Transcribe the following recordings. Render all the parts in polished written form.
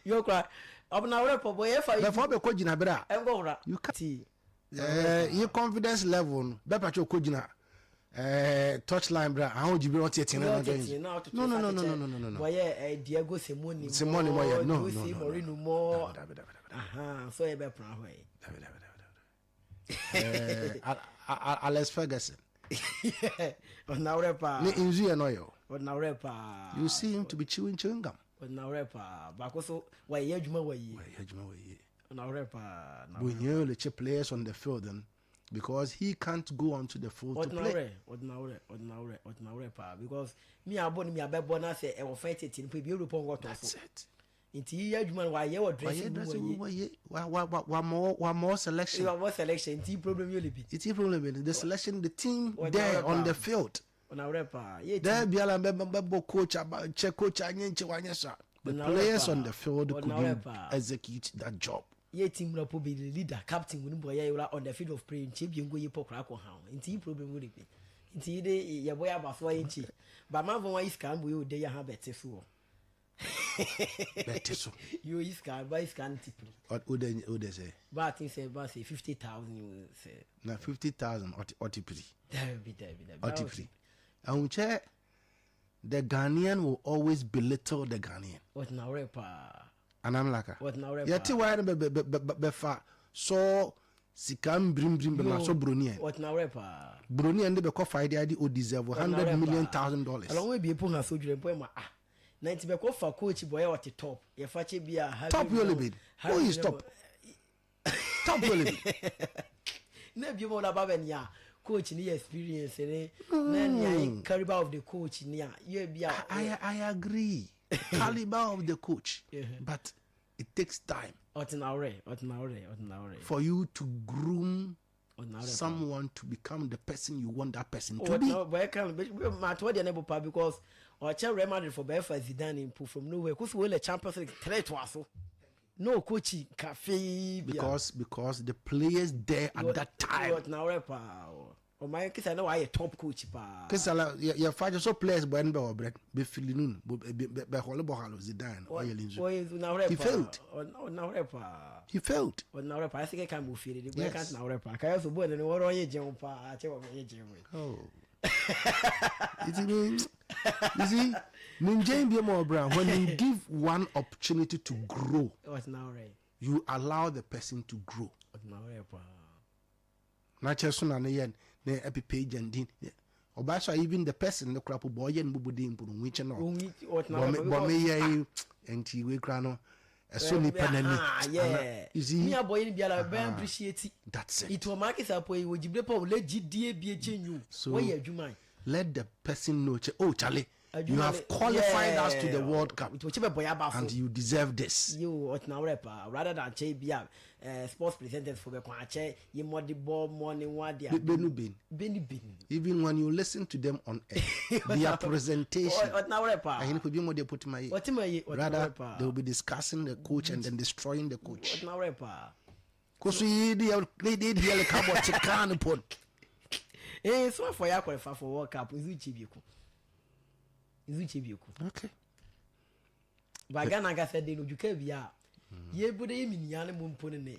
Yokura ɔbɛna wɛrɛ pɔ bɔ yɛ fa. Bɛfɔ bɛ kɔ gyina bere a. Ɛnkɔ wura. You can ɛɛ yi confidence level no bɛ pàtó kɔ gyina ɛɛ touch line bere a ahɔn gyi bere ɔte ɛte na ɔte no no no no no no no no no. Wɔyɛ ɛɛ Diego Simoni mɔ Simoni mɔ yɛ no no no Jose Mourinho mɔ. Dabi dabi dabi. Ahan so yɛ bɛ pran hɔ yi. Dabi dabi dabi dabi. Ɛɛ Alex Ferguson. Ɔnawurɛ paa. Ne nzu yɛ n'ɔyɛ o. Ɔnawurɛ paa. You see him to be chewing chewing gum. Ɔnawurɛ paa baako so wɔyɛ adwuma wɔ yie. Wɔyɛ adwuma wɔ yie. Ɔnawurɛ paa. Bonye le players on the field then because he can't go onto the field to play. Ɔnawurɛ ɔnawurɛ ɔnawurɛ paa because mi abɔ ni mi abɛbɔ na sɛ ɛwɔ fɛn tete nipa ebi ewuro pɔnkɔ tɔ so. That's it. Nti yi yɛ adwuma no wayɛ wɔ dressing room wɔ yie. Wa wa wa wa more wa more selection. Wa more selection nti problem yɛ le bi. Nti problem yɛ the selection, the team there on the field. Ɔnawurɛ paa. There biara bɛ bɛ bɔ coach aba nkyɛ coach anyɛ nkyɛ wanyɛ sa. The players on the field couldn't execute that job. Yɛ team na po bi leader captain woni bɔ yɛ wura on the field of play nkyɛ bi ngo yi pɔ kora kɔ ha nti yi problem wo de bi nti yi de yɛ bɔ yɛ aba so ayɛ nkyɛ ba man fɔ wɔn yi sika mbo yɛ o de yɛ ha bɛte so wɔ. Bɛte so. Yo yi sika ba yi sika no ti piri. O de o de sɛ. Ba ati sɛ ba sɛ 50,000 sɛ. Na 50,000 ɔte ɔte piri. Dabi dabi dabi. Ɔte piri. Ahunkyɛ the Ghanaian will always belittle the Ghanaian. Ɔtena wɛrɛ paa. Anamlaka. Ɔtena wɛrɛ paa. Yɛte wire no bɛ bɛ bɛ bɛfa sɔ sika mbirimbirim bɛ ma sɔ broni yɛn. Ɔtena wɛrɛ paa. Broni yɛn de bɛ kɔ fa de adi o deserve $100 million thousand. Ɛlɔn wo ebie po ha so dwere mpo ɛma ah. Na nti bɛ kɔ fa coach bɔ yɛ ɔte top. Yɛ fa kyɛ bi a. Top yɛ ole bi. Who is top? Top yɛ ole bi. Na ebi mo la ba bɛ nia coach ni experience ne na nia caliber of the coach ni a yɛ bi a. I agree, caliber of the coach, but it takes time. Ɔtena wɛrɛ ɔtena wɛrɛ ɔtena wɛrɛ. For you to groom someone to become the person you want that person to be. Bɔyɛ kan ma to deɛ ne bo pa because ɔkyɛ Real Madrid for bɛyɛ fa Zidane mpo from nowhere kosi wɔ le Champions League three to aso no coach kafe bia. Because the players there at that time. Ɔtena wɛrɛ paa ɔman kisa na wayɛ top coach paa. Kisa la yɛ fa so players bɔ ɛn bɛ wɔ brɛ bɛ fili nun bɛ bɛ hɔlɛ bɔ halo Zidane ɔyɛ linzu. He failed. Ɔna wɛrɛ paa. He failed. Ɔna wɛrɛ paa ɛsɛ kɛ kan bɔ fie de bɔ kan tena wɛrɛ paa kaya so bɔ ɛdini wɔrɔ ɔyɛ jɛun paa kyɛ wɔ ɔyɛ jɛun. Oh. It means, you see, Ninja Bra, when you give one opportunity to grow, ɔtena wɛrɛ. You allow the person to grow. Ɔtena wɛrɛ paa. Na kyerɛ so na ne yɛ ne ɛpepe gyandin ɔbaa so a even the person ne kora po bɔ ɔyɛ ne bobo den mpo no onwi kyɛ no bɔ me yɛ nti wei kora no ɛso nipa n'ani. You see, mi abɔ yin biara bɛ appreciate. That's it. Itu ɔmaa kisa po yi wɔ jibire pa o le jidie bie kye nyu wɔyɛ adwuma yi. Let the person know, oh Charlie, you have qualified us to the World Cup and you deserve this. Yo ɔtena wɛrɛ paa rather than kyɛ bi a sports presenters fo bɛ kɔn akyɛ yi mɔdi bɔ mɔni wa di a. Benu bin. Benu bin. Even when you listen to them on air, their presentation. Ɔtena wɛrɛ paa. Ayin ko bi mo de put my. Ɔtena ye ɔtena wɛrɛ paa. Rather they will be discussing the coach and then destroying the coach. Ɔtena wɛrɛ paa. Koso yi di yɛ di di yɛ le kabɔ ti kan pon. Ee so afɔ yɛ akɔrɔ for World Cup nzu kye bi ko. Nzu kye bi ko. Okay. Ba Ghana nkasa de no dwuka bi a yɛbu de yɛ minia ne mu mpo ne ne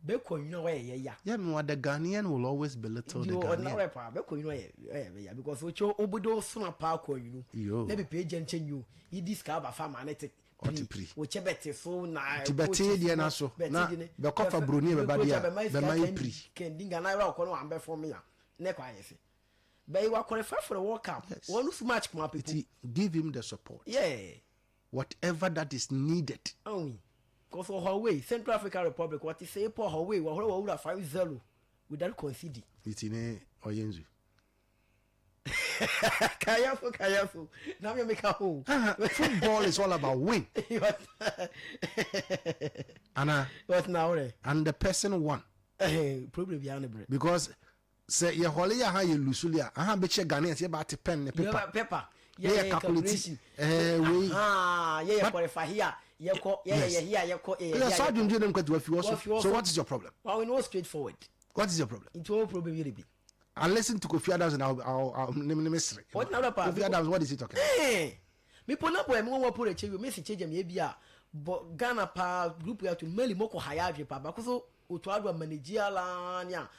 bɛkɔ nwunu a wɔyɛ yɛ ya. Yeah, me the Ghanaian will always belittle the Ghanaian. Ɔna wɛ paa bɛkɔ nwunu yɛ yɛ ya because otwa obodo sona paa kɔ nwunu. Ne pepe gye nkyɛn nyu yi di sika aba fa ma ne te. Ɔte piri. Okyɛ bɛte so na. Ti bɛte deɛ na so na bɛkɔ fa broni bɛba deɛ bɛma yi piri. Kendi Ghana yɛrɛ ɔkɔ no wɔn abɛ fɔm ya ne kɔ ayɛ fɛ. But you are qualified for the World Cup. Yes. One match come up. Give him the support. Yeah. Whatever that is needed. Oh, because for Huawei, Central African Republic, what is say for Huawei, we are 5-0 without conceding. It's in a Oyenzu. Kayafu, kayafu. Now you make a hole. Football is all about win. Anna. What now? And the person won. Probably behind the break. Because sɛ yɛ hɔle yɛ ha yɛ lusuli a aha bɛkyɛ Ghanaians yɛ ba ate pen ne paper. Paper. Yɛ yɛ calculate. Wei. Yɛ yɛ qualify here. Yɛ kɔ yɛ yɛ here yɛ kɔ yɛ yɛ. Yɛ sɔ adwendwen ne nkwati wafi wɔ so. So what is your problem? Well, we know straightforward. What is your problem? Nti wɔn problem yɛ de bi. I listen to Kofi Adams and I'll name name sere. What na pa? Kofi Adams, what is he talking about? Eh. Mi po na boy mi won po re che mi si che je mi e bia. Bɔ Ghana paa group yɛ to Mali mɔkɔ ha yɛ adwe paa baako so Otto Addo a manage ala ne a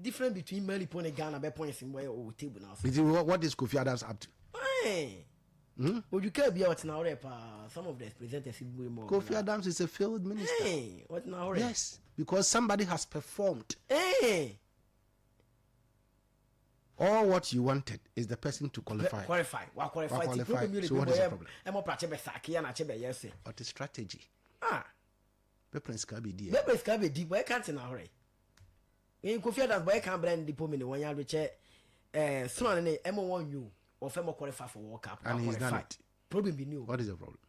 difference between Mali po ne Ghana bɛ points mbɔ yɛ wɔ table na so. Nti what is Kofi Adams up to? Ɛɛ. Odwuka bi a ɔtena hɔ paa, some of the presenters bi mu. Kofi Adams is a failed minister. Ɛɛ, ɔtena hɔ. Yes, because somebody has performed. Ɛɛ. All what you wanted is the person to qualify. Qualify. Wa qualify. Wa qualify. So what is the problem? Ɛmɔ prakye bɛ saki ya na kye bɛ yɛ sɛ. What is strategy? Ah. Bɛpɛn sika bɛ di. Bɛpɛn sika bɛ di. Bɔyɛ kan tena hɔ rɛ. Kofi Adams bɔyɛ kan brɛ ndi pomi ne wɔn yɛ adokyɛ ɛɛ suna ne ɛmɔ wɔn nyu wɔfɛ mɔ qualify for World Cup. And he's done it. Problem bi ni o. What is the problem?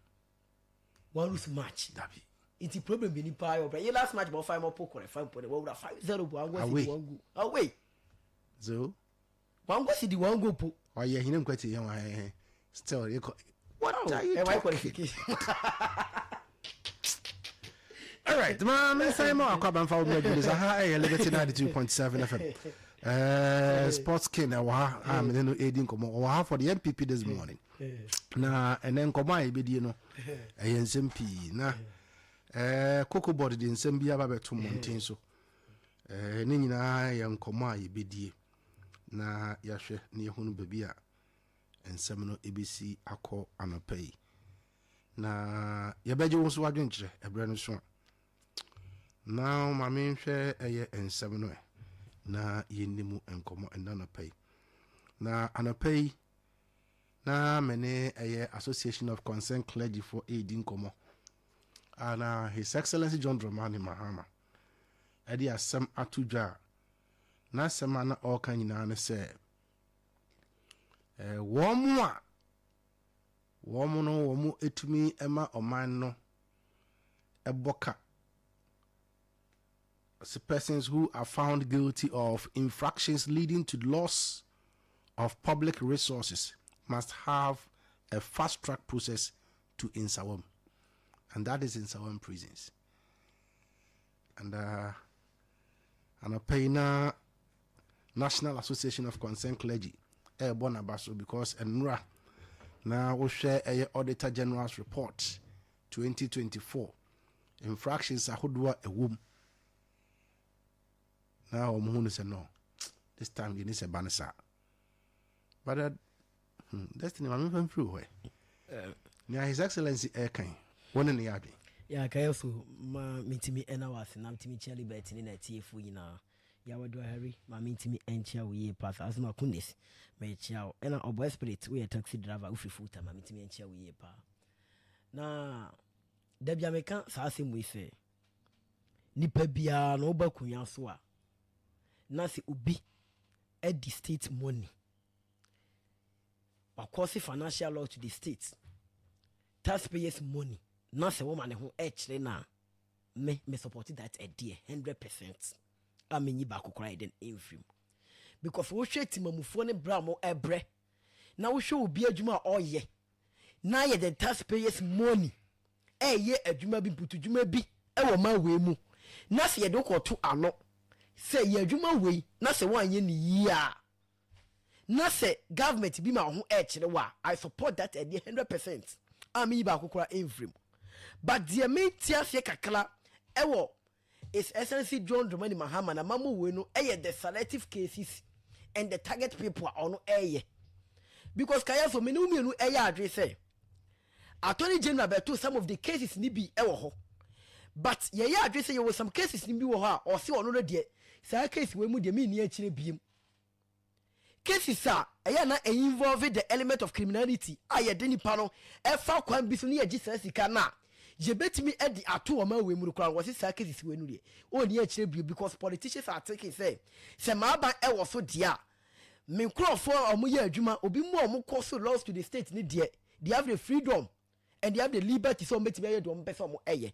One lose match. Dabi. Nti problem bi ni paa yɛ ɔbɛ. Ye last match bɔ five mɔ po qualify mpo de wɔwura 5-0 bɔ ango si di one goal. Away. So. Wango si di one goal po. Ɔyɛ hinɛ nkwati yɛn wa hɛn still yɛ kɔ. What are you talking? All right, ma me nsan ma wakɔ abanfa wo mmerɛ dwuma ha ɛyɛ Liberty 92.7 FM. Sports King ɛwɔ ha a mene no ɛdi nkɔmmɔ. Ɔwɔ ha for the NPP this morning. Na ɛnɛ nkɔmmɔ a yɛbɛdie no ɛyɛ nsɛm pii na Cocoa Board de nsɛm bi aba bɛto mmɔnten so. Ne nyinaa yɛ nkɔmmɔ a yɛbɛdie na yɛahwɛ na yɛhunu baabi a nsɛm no ɛbɛsi akɔ anɔpa yi. Na yɛbɛgye wo nso wadwenkyerɛ ɛberɛ no so a na ma menhwɛ ɛyɛ nsɛm no ɛ na yɛnni mu nkɔmmɔ ɛnna anɔpa yi. Na anɔpa yi na mene ɛyɛ Association of Concerned Clergy for ɛredi nkɔmmɔ a na His Excellency John Dramani Mahama ɛde asɛm ato dwa a n'asɛm a na ɔreka nyinaa ne sɛ wɔn mu a wɔn no wɔn etumi ma ɔman no ɛbɔ ka, persons who are found guilty of infractions leading to loss of public resources must have a fast track process to Nsawam, and that is Nsawam prisons. And anɔpa yi na National Association of Concerned Clergy ɛɛbɔ n'aba so because nnura na wohwɛ ɛyɛ Auditor General's report 2024 infractions ahodoɔ a ɛwɔ mu na wɔn ho no sɛ no, this time yɛ ni sɛ ba no saa. But Destiny, maame fa mfiri hɔ ɛ nea His Excellency ɛɛkan wɔn ne ne yɛ adwene. Yɛakaeɛ so ma mentumi ɛna wɔ ase na metumi kyia Liberty ne n'atiefoɔ nyinaa. Yɛawɔdo ahari ma mentumi ɛnkyia wo yie paa. Saa so ma kunis mekyia wo, ɛna ɔbɔ spirit woyɛ taxi driver wofiri Futa ma mentumi ɛnkyia wo yie paa. Na da bia meka saa asɛm wei sɛ nipa biara na woba akonnwa so a na sɛ obi adi state money, wakɔse financial loss to the state, taxpayers' money, na sɛ wɔma ne ho ɛkyerɛ no a, me support that ɛdeɛ 100% a menyi baako koraa yɛde ɛmfiri mu, because wohwɛ timamufoɔ ne berɛ a mo ɛbrɛ na wohwɛ obi adwuma a ɔyɛ na yɛ the taxpayers' money ɛyɛ adwuma bi, mputudwuma bi ɛwɔ ma wei mu, na sɛ yɛde kɔto ano sɛ yɛ adwuma wei na sɛ wɔanyɛ ne yie a, na sɛ government bi ma ho ɛkyerɛ wa, I support that ɛdeɛ 100% a meyi baako koraa ɛmfiri mu. But deɛ mente aseɛ kakra ɛwɔ His Excellency John Dramani Mahama na mamo wei no ɛyɛ the selective cases and the target people a ɔno ɛyɛ, because kaya so mene wo mmienu ɛyɛ adwene sɛ Attorney General bɛto some of the cases ni bi ɛwɔ hɔ, but yɛyɛ adwene sɛ yɛwɔ some cases ni bi wɔ hɔ a ɔse ɔno no deɛ, saa case wei mu deɛ menni akyire biem, cases a ɛyɛ na involve the element of criminality a yɛde nipa no ɛfa kwan bi so ne yɛgye saa sika no a yɛbɛtumi de ato wɔn awɔ mu no koraa, wɔsi saa cases wei no deɛ ɔnni akyire bio, because politicians are thinking sɛ maaban ɛwɔ so deɛ a me nkurɔfoɔ a wɔyɛ adwuma obi mu a wɔn kɔ so loss to the state ne deɛ, they have the freedom and they have the liberty sɛ wɔn bɛtumi ayɛ deɛ wɔn pɛ sɛ wɔn ɛyɛ.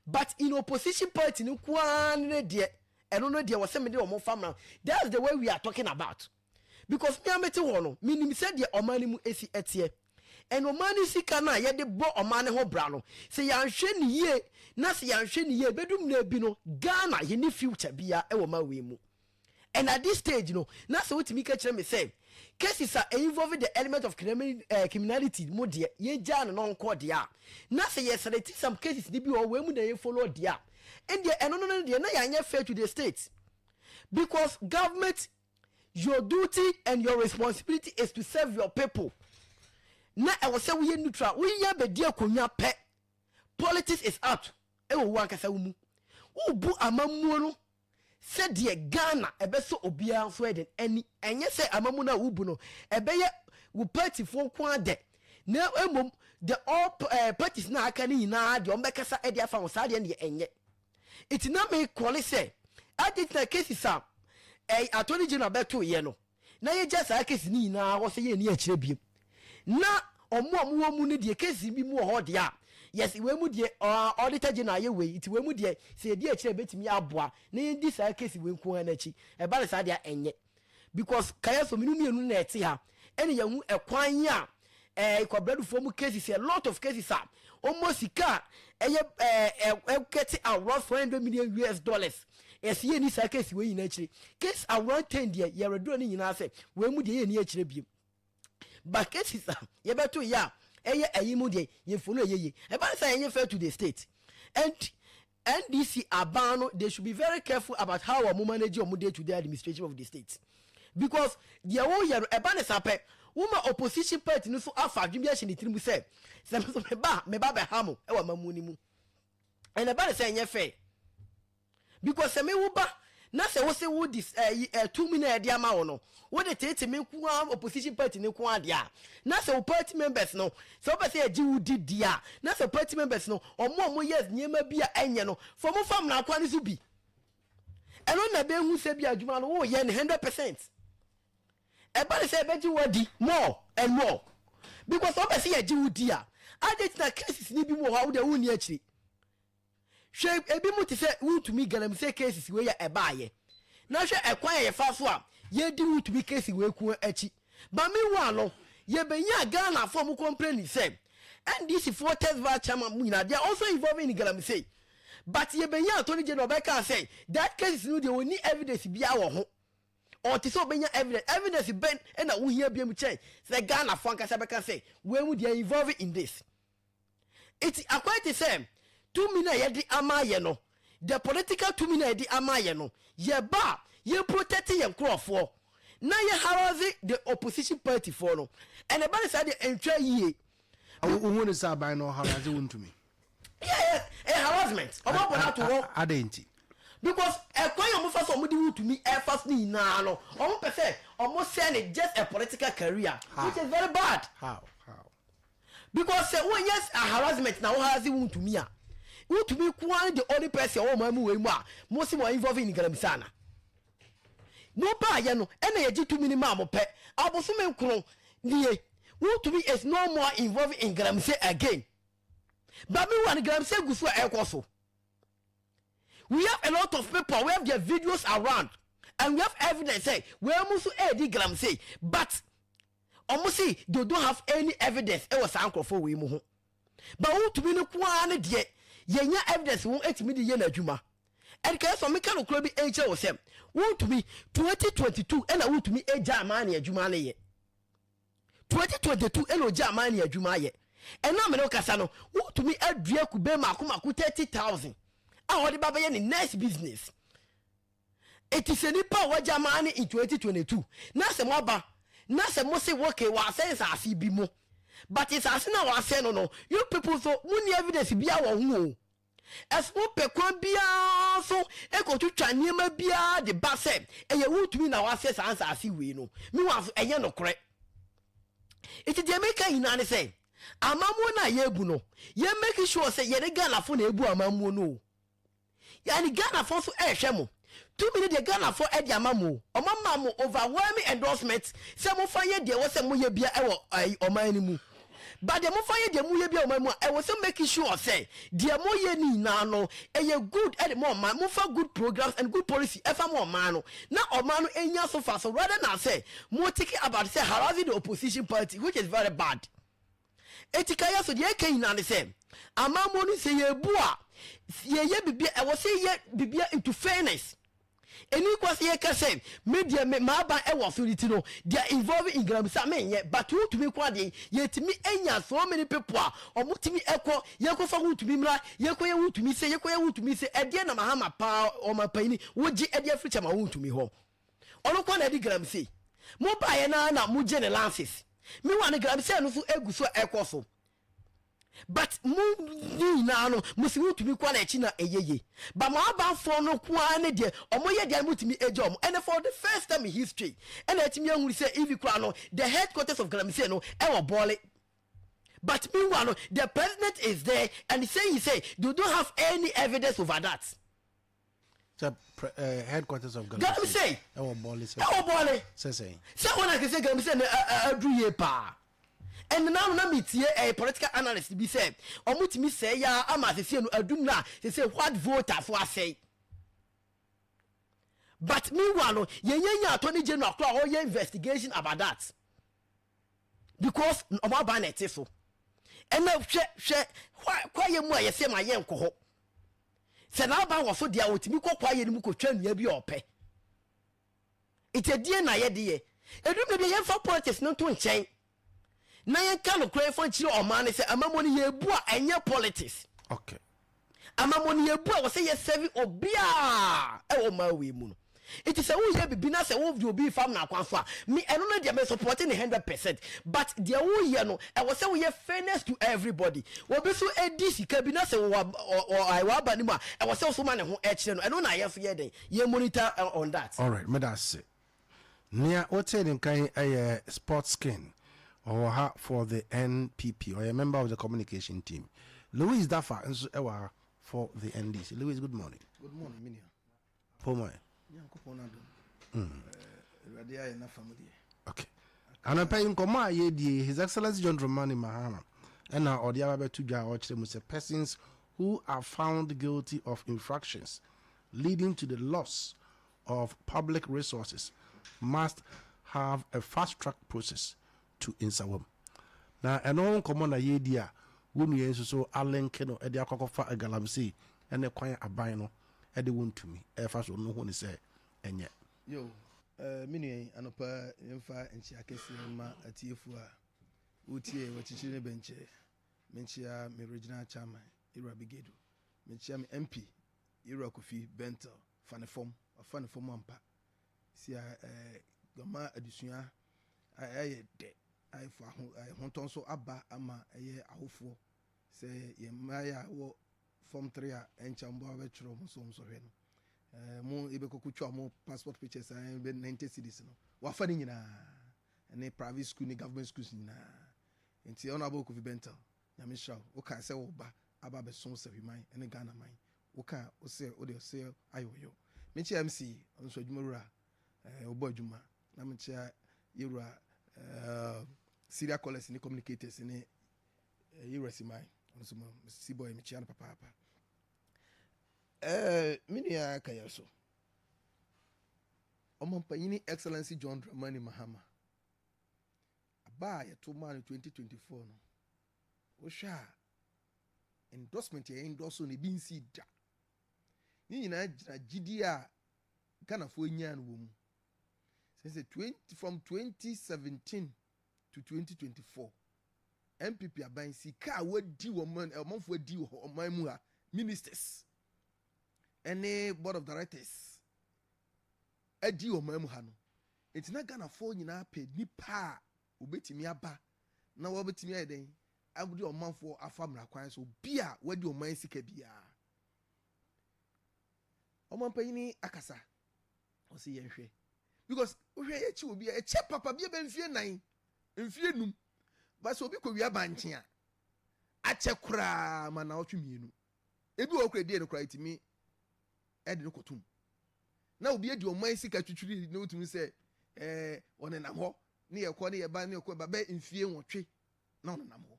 But in opposition party no koraa ne deɛ, ɛno no deɛ wɔsɛ me de wɔn fa mra. That's the way we are talking about, because me amete hɔ no, menim sɛ deɛ ɔman no mu esi ɛteɛ, ɛna ɔman no sika no a yɛde bɔ ɔman no ho bra no, sɛ yɛanhwɛ ne yie na sɛ yɛanhwɛ ne yie, bɛdum na bi no Ghana yɛne future bia ɛwɔ ma wei mu. And at this stage no, na sɛ wotumi ka kyerɛ me sɛ Cases a involve the element of criminality mu deɛ, yɛgyaa no na ɔnkɔ deɛ a, na sɛ yɛ select some cases ni bi wɔ hɔ, wɔn mu na yɛ follow deɛ a, ɛndeɛ ɛno no deɛ na yɛanyɛ fair to the state, because government, your duty and your responsibility is to serve your people. Na ɛwɔ sɛ woyɛ neutral. Woyɛ bɛdi akonnwa pɛ, politics is out. Ɛwɔ wo ankasa wo mu, wobu amammuo no sɛdeɛ Ghana ɛbɛsɔ obiara nso ɛde ani. Ɛnyɛ sɛ amammuo no a wobu no ɛbɛyɛ wo partyfoɔ nko adɛ, na mmom the all parties na aka ne nyinaa deɛ, ɔmbɛkasa ɛde afa ho saa deɛ no deɛ ɛnyɛ. Nti na mekɔle sɛ adi tena cases a Attorney General bɛto yɛ no, na yɛgya saa case ne nyinaa hɔ sɛ yɛni akyerɛ biem, na ɔmo a mowɔ mu no deɛ, case bi mu wɔ hɔ deɛ a, yes, wei mu deɛ Auditor General ayɛ wei, nti wei mu deɛ, sɛ yɛdi akyerɛ, bɛtumi aboa na yɛdi saa case wei nko ara n'akyi. Ɛba ne saa deɛ, ɛnyɛ, because kaya so minu mmienu na ɛte ha, ɛna yɛhu ɛkwan yi a kɔbrɛdufoɔ mu cases, a lot of cases a ɔmo sika a ɛyɛ ɛɛ ɛkɛte around US$400 million. Yɛsi yɛ ni saa case wei nyinaa akyire, case around 10 deɛ, yɛrɛduro ne nyinaa sɛ wei mu deɛ, yɛ ni akyire biem, but cases a yɛbɛto yɛ a ɛyɛ ɛyi mu deɛ, yɛfo no ɛyɛ yie. Ɛba ne sɛ ɛnyɛ fair to the state, and NDC aban no, they should be very careful about how wɔn manage wɔn day to day administration of the state, because deɛ wɔyɛ no, ɛba ne sa pɛ, woma opposition party no so afa adwene bi ahyɛ ne tirim sɛ nso meba bɛha mo ɛwɔ amamu no mu. Ɛna ɛba ne sɛ ɛnyɛ fair, because sɛ mewo ba na sɛ wo sɛ wo di ɛyi ɛtumi na ɛde ama wo no, wo de tete me nko ara, opposition party ne nko adeɛ a, na sɛ wo party members no, sɛ wopɛ sɛ yɛgye wo di di a, na sɛ party members no, ɔmo a ɔmo yɛ nneɛma bi a ɛnyɛ no, fɔ mo fam na akwa ne so bi, ɛno na bɛhu sɛ bi adwuma no woyɛ ne 100%. Ɛba ne sɛ ɛbɛgye wo adi more and more, because wopɛ sɛ yɛgye wo di a, ade tena cases ni bi mu wɔ hɔ a wode wonni akyiri. Hwɛ, ebi mu te sɛ Wontumi galamsey cases wei yɛ ɛbaayɛ, na hwɛ ɛkwan a yɛfa so a yɛdi Wontumi case wei ko akyi. Ba meanwhile no, yɛbɛnya Ghanafoɔ mu complain sɛ NDC foɔ TestVac chairman mu nyinaa, they are also involved in galamsey, but yɛbɛnya Attorney General ɔbɛka sɛ that cases no deɛ, wɔni evidence biara wɔ ho. Ɔte sɛ ɔbɛnya evidence. Evidence bɛn ɛna wohia bia mu kyɛn sɛ Ghanafoɔ ankasa bɛka sɛ wei mu deɛ involved in this? Eti akwan te sɛ tumi na yɛde ama yɛ no, the political tumi na yɛde ama yɛ no, yɛba a, yɛ protect yɛn nkurɔfoɔ na yɛ harass the opposition party foɔ no, ɛna ɛba ne saa deɛ, ntwa yie. Wohu ne sɛ aban no ɔharass Wontumi? Yɛ ɛ harassment, ɔmo abɔ n'ato hɔ. Adɛn nti? Because ɛkwan yɛ ɔmo fa so, ɔmo de Wontumi ɛfa so ne nyinaa no, ɔmo pɛ sɛ ɔmo sɛ ne just a political career. How? Which is very bad. How? Because sɛ wonyɛ harassment na wo harass Wontumi a, Wontumi koa the only person ɔwɔ ɔmo mu wei mu a mo si mo involve in galamsey ana mo baayɛ no, ɛna yɛgye tumi ni maa mo pɛ abosome 9 nie, Wontumi is no more involved in galamsey again, but meanwhile galamsey gu so a ɛkɔ so. We have a lot of people, we have their videos around and we have evidence say wei mu nso ɛredi galamsey, but ɔmo si they don't have any evidence ɛwɔ saa nkurɔfoɔ wei mu ho. But Wontumi no koraa ne deɛ, yɛnya evidence wɔn etumi de yɛ n'adwuma. Ɛnka sɛ ɔmeka no kora bi ɛnkyerɛ wɔ sɛ Wontumi 2022 ɛna Wontumi agya aman ne adwuma no yɛ. 2022 ɛna ogya aman ne adwuma yɛ. Ɛna mene kasa no, Wontumi adua kube mako mako 30,000 a ɔde ba bɛyɛ ne next business. Eti sɛ nipa a wagya aman ne in 2022 na sɛ mo aba na sɛ mo se wɔke wɔasɛ nsase bi mu, but nsase na wɔasɛ no, you people so mo ni evidence bia wɔ ho o. Ɛsɛ mo pɛ kwan biara so ekotwitwa nneɛma biara de ba sɛ ɛyɛ Wontumi na wasɛ saa nsase wei no. Meanwhile so ɛnyɛ nokorɛ. Eti deɛ meka nyinaa ne sɛ amammuo no a yɛrebu no, yɛn make sure sɛ yɛne Ghanafo na ebu amammuo no o. Yɛne Ghanafo nso ɛrehwɛ mo. Tumi no deɛ, Ghanafo ɛde ama mo o, ɔmo ama mo overwhelming endorsement sɛ mofa yɛ deɛ ɛwɔ sɛ moyɛ bia ɛwɔ ɛyi ɔman no mu. But deɛ mofa yɛ deɛ moyɛ bia ɔman mu a, ɛwɔ sɛ make sure sɛ deɛ moyɛ ne nyinaa no ɛyɛ good ɛde mo ɔman. Mofa good programs and good policy ɛfa mo ɔman no na ɔman no enya so fa so, rather than sɛ mo take about sɛ harassing the opposition party, which is very bad. Eti ka yɛ so deɛ ɛka nyinaa ne sɛ amammuo no, sɛ yɛbu a, yɛyɛ bibia, ɛwɔ sɛ yɛ bibia into fairness. Ɛni kwa sɛ yɛka sɛ me deɛ me m'aban ɛwɔ so nti no they are involving in galamsey a menyɛ, but wontumi nko adeɛ yi yɛtumi anya so many people a wɔtumi ɛkɔ yɛkɔfa wontumi mmra, yɛkɔyɛ wontumi se, yɛkɔyɛ wontumi se. Ɛdeɛ na Mahama paa ɔmampanyini wogye ɛde afiri kyɛ ma wontumi hɔ? Ɔno kɔ na ɛde galamsey mo baeɛ naa na mogye ne lances. Mewa no galamsey no so egu so a ɛkɔ so, but mo ne nyinaa no mo si wotumi kɔ n'akyi na ɛyɛ ye, but mo abanfoɔ no ko ara ne deɛ ɔmo yɛ deɛ motumi agya ɔmo. Ɛnɛ for the first time in history ɛna ɛtumi ahuru sɛ evi kora no the headquarters of galamsey no ɛwɔ Bɔɔle, but meanwhile no the president is there and saying say they don't have any evidence over that. Sɛ headquarters of galamsey ɛwɔ Bɔɔle sɛ ɛwɔ Bɔɔle. Sɛ sɛn? Sɛ wɔn akese galamsey no aduru yie paa. Ɛnna nanu na mi tie political analyst bi sɛ ɔmo tumi sɛ ya ama sese no adum na sese white voter so asɛe, but meanwhile no yɛn yɛn nya Attorney General kora a ɔyɛ investigation about that because ɔmo aba na ɛte so. Ɛnna hwɛ hwɛ kwaeɛ mu a yɛsɛ ma yɛn nkɔ hɔ sɛ n'aba wɔ so deɛ, otumi kɔ kwaeɛ no mu kɔtwa nnua bi a ɔpɛ. Nti ɛdeɛ na yɛde yɛ edum na bi yɛmfa politics no nto nkyɛn na yɛnka nokorɛ yɛmfa nkyerɛ ɔman no sɛ amamɔ no yɛbu a ɛnyɛ politics. Amamɔ no yɛbu a wɔsɛ yɛ serve obiaa ɛwɔ ɔman wei mu no. Nti sɛ woyɛ bibi na sɛ wode obi fam na akwan so a, me ɛno no deɛ me support ne 100%, but deɛ woyɛ no ɛwɔ sɛ woyɛ fairness to everybody. Obi so edi sika bi na sɛ waba ne mu a, ɛwɔ sɛ woso ma ne ho ɛkyerɛ no. Ɛno na yɛ so yɛ den yɛ monitor on that. Alright, meda ase. Nea wotee ne nkan ɛyɛ Sports Skin, ɔwɔ ha for the NPP, ɔyɛ member of the communication team. Louis Dafa nso ɛwɔ ha for the NDC. Louis, good morning. Good morning, minia. Pomoy. Nyankopɔn no adom, Awurade ayɛ n'afa mu deɛ. Okay, anɔpɛ yi nkɔmmɔ a yɛdie, His Excellency John Dramani Mahama ɛna ɔde aba bɛto dwa a ɔkyerɛ mu sɛ persons who are found guilty of infractions leading to the loss of public resources must have a fast track process to Nsawam. Na ɛno ho nkɔmmɔ na yɛdi a wo nua nso so alink no ɛde akɔkɔfa galamsey ɛne kwan aban no ɛde wo ntumi ɛfa so no ho ne sɛ ɛnyɛ. Yo, me nua yi, anɔpa yɛmfa nkyia kɛseɛ ma atiefoɔ a wotie wɔkyikyiri ne bɛnkyɛ. Menkyia me regional chairman Ewura Bigedu, menkyia me MP Ewura Kofi Bentel. Fa ne fam, wafa ne fam ampa sia gama adesua ɛyɛ dɛ ayɛfo aho ɛhontɔ nso aba ama ɛyɛ ahofoɔ sɛ yɛn mmaayɛ a wɔ form 3 a ɛnkyɛn mbɔ abɛtwerɛ ɔmo nso ɔmo sɔhwɛ no mo ebɛkɔkɔ twa ɔmo passport pictures a ɛbɛ 90 cedis no, wafa ne nyinaa ɛne private school ne government schools nyinaa. Nti ɔno abɔ Kofi Bentel, Nyame hyira wo. Woka sɛ wo ba aba abɛsom Sɛhwiman ɛne Ghana man, woka wosɛ wode ɔsɛ ayɛ ɔyɔ. Mekyia MC, ɔno nso adwuma wura, ɔbɔ adwuma, na mekyia yɛwura serial callers ne communicators ne yɛwura Siman, ɔno nso si boy, mekyia no papaapa. Me nua ka yɛ so ɔmampanyini Excellency John Dramani Mahama aba a yɛto maa no 2024 no, wohwɛ a endorsement yɛ endorse no ebi nsi da ne nyinaa gyina gyidie a Ghanafoɔ nyaa no wɔ mu sɛ 20 from 2017 to 2024 NPP aban sika a wadi wɔ ɔman, ɔmanfoɔ adi wɔ ɔman mu ha, ministers ɛne board of directors adi wɔ ɔman mu ha no, nti na Ghanafoɔ nyinaa pɛ nipa a obetumi aba na wɔbɛtumi ayɛ dɛn abodi ɔmanfoɔ afa mmara kwan so bi a wadi ɔman sika biara. Ɔmanpanyin akasa, ɔsi yɛn hwɛ because wohwɛ yɛ akyi obi a ɛkyɛ papa bi ebe mfie 4, mfie 5 basa obi kɔ wia bankye a akyɛ koraa ma na ɔtwe 2 ebi wɔ kora die no koraa etimi ɛde no kɔtum na obi adi ɔman sika twitwiri na otumi sɛ ɔnenam hɔ ne yɛ kɔ ne yɛ ba ne yɛ kɔ ba bɛ mfie 8 na ɔnenam hɔ.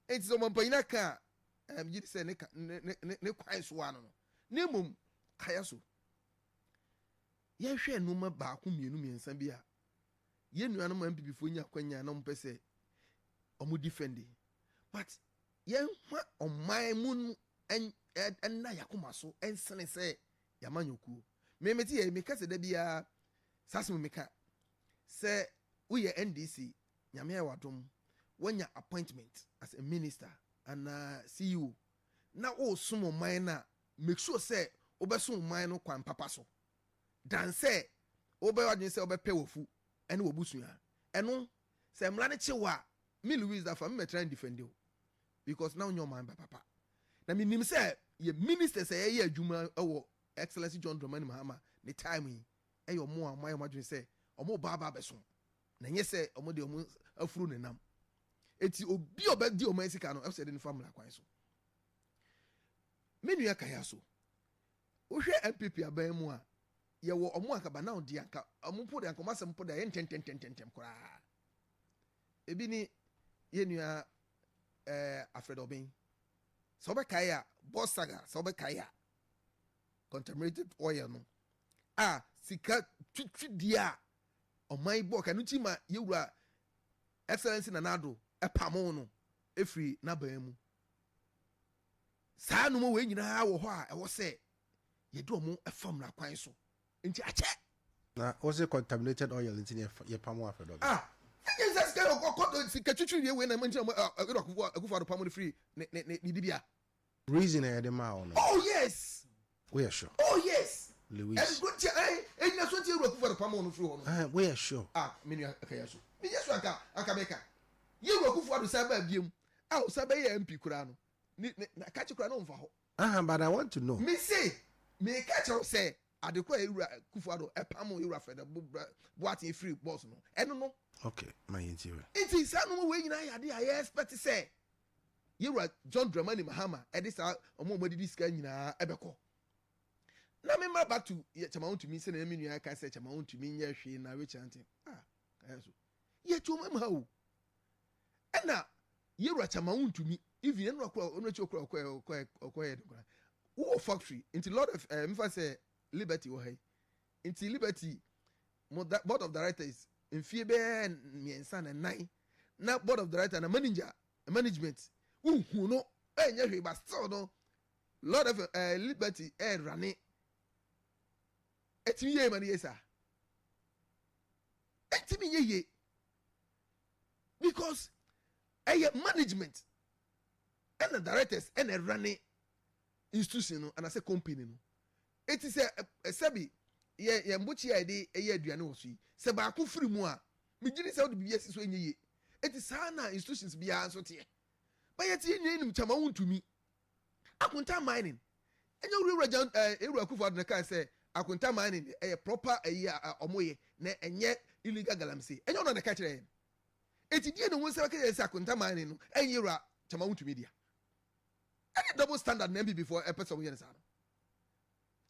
Eti sɛ ɔmanpanyin aka a gyi sɛ ne ka ne ne ne kwan so ano no ne mmom kaya so yɛhwɛ nneɛma baako, mmienu, mmiɛnsa bi a yɛn nuanom NPP foɔ nya akwanya na wɔn pɛ sɛ wɔn defend, but yɛnhwa ɔman mu no ɛnna yakoma so ɛnsene sɛ yamanyɔkuo. Me mete yɛ meka sɛ da biara saa asɛm meka sɛ woyɛ NDC Nyame ayɛ w'adom woanya appointment as a minister anaa CEO na woresom ɔman no a, make sure sɛ wobɛsom ɔman no kwan papa so than sɛ wobɛyɛ w'adwene sɛ wobɛpɛ w'afu ne w'abusua. Ɛno, sɛ mmara no kye wo a, me Louise Dafa, me mɛtra ndefɛnde wo because na wonyɛ ɔman ba papa. Na menim sɛ yɛ ministers a yɛyɛ adwuma wɔ Excellency John Dramani Mahama ne time yi yɛ wɔn a wɔayɛ wɔn adwene sɛ wɔreba aba abɛsom na ɛnyɛ sɛ wɔn de wɔn afuru ne nam. Eti obi a ɔbɛdi ɔman sika no, ɛsɛ sɛ yɛde no fa mmara kwan so. Me nua Kaya so, wohwɛ NPP aban mu a, yɛwɔ ɔmo anka ba now deɛ anka ɔmo mpo deɛ anka ɔmo asɛm mpo deɛ ayɛ ntɛntɛntɛntɛm koraa. Ebi ne yɛn nua ɛɛ Alfred Obeng. Sɛ wobɛkae a, Boss Saga, sɛ wobɛkae a, contaminated oil no a sika twitwidie a ɔman yi bɔɔ ka no nti ma yɛwura Excellency Nana Addo pamoo no firi n'aban mu. Saa nnoɔma wei nyinaa wɔ hɔ a ɛwɔ sɛ yɛde wɔn fa mmara kwan so. Nti akyɛ. Na wose contaminated oil nti na yɛpamo Afɛdɔbɛ? Ah, ɛnyɛ sɛ sika ɔkɔ sika twitwi wie wei na nti na wɔn Akufo Addo pamo no firi ne ne ne dibea. Reason a yɛde maa wo no. Oh yes. Woyɛ sure? Oh yes. Louis. Ɛno nti ɛn ɛnyina so nti Ewura Akufo-Addo pamoo no firi hɔ no. Ɛn woyɛ sure? Ah me nua ɛka yɛ so. Me nyɛ sure anka anka meka. Yewura Akufo-Addo san baa biam a ɔsan bɛyɛɛ MP koraa no ne ne na kakye koraa na ɔnfa hɔ. Ahan but I want to know. Me se meka kyerɛ wo sɛ ade koro a Ewura Akufo-Addo ɛpamoo Ewura Fred Boateng firii boss no ɛno no. Okay ma yɛntie hwɛ. Nti saa nnoɔma wei nyinaa yɛ adeɛ a yɛ expect sɛ Yɛwura John Dramani Mahama ɛde saa ɔmo a ɔmo adidi sika nyinaa ɛbɛkɔ. Na me mma back to yɛ kyɛma wontumi sɛnea me nua ɛka sɛ kyɛma wontumi nyɛ hwee na we chanting. Ah, kaya so. Yɛ ti ɔmo ha o. Ɛna yɛwura kyɛma wontumi even ɛna ɔkɔ ɔno akyi ɔkɔ ɔkɔ ɔkɔ ɔkɔ yɛ de kora. Wowɔ factory nti Lord of eh, mfa sɛ Liberty wɔ ha yi. Nti Liberty mo da board of directors mfie bɛyɛ mmiɛnsa na nan na board of director na manager management wohu no ɛnyɛ hwee but still no Lord of eh, Liberty ɛrane ɛtumi yie ma no yie saa ɛtumi yɛ yie because ɛyɛ management ɛna directors ɛna ɛrane institution no anasɛ company no. Enti sɛ sɛbi yɛ yɛn mbokyia a yɛde yɛ aduane wɔ so yi, sɛ baako firi mu a, megye di sɛ wode biribi asi so ɛnyɛ yie. Enti saa na institutions biara nso teɛ. But yɛte yɛn nyinaa nim kyama wontumi. Akonta mining, ɛnyɛ Owura Jan ɛɛ Ewura Akufo Addo na ɛkae sɛ Akonta mining ɛyɛ proper ɛyi a wɔyɛ na ɛnyɛ illegal galamsey. Ɛnyɛ ɔno na ɛka kyerɛ yɛn. Enti deɛ na wɔn nsa bɛka yɛn sɛ Akonta mining no ɛnyɛ Ewura kyama wontumi dea. Ɛne double standard na NPP foɔ ɛpɛ sɛ wɔyɛ no saa no.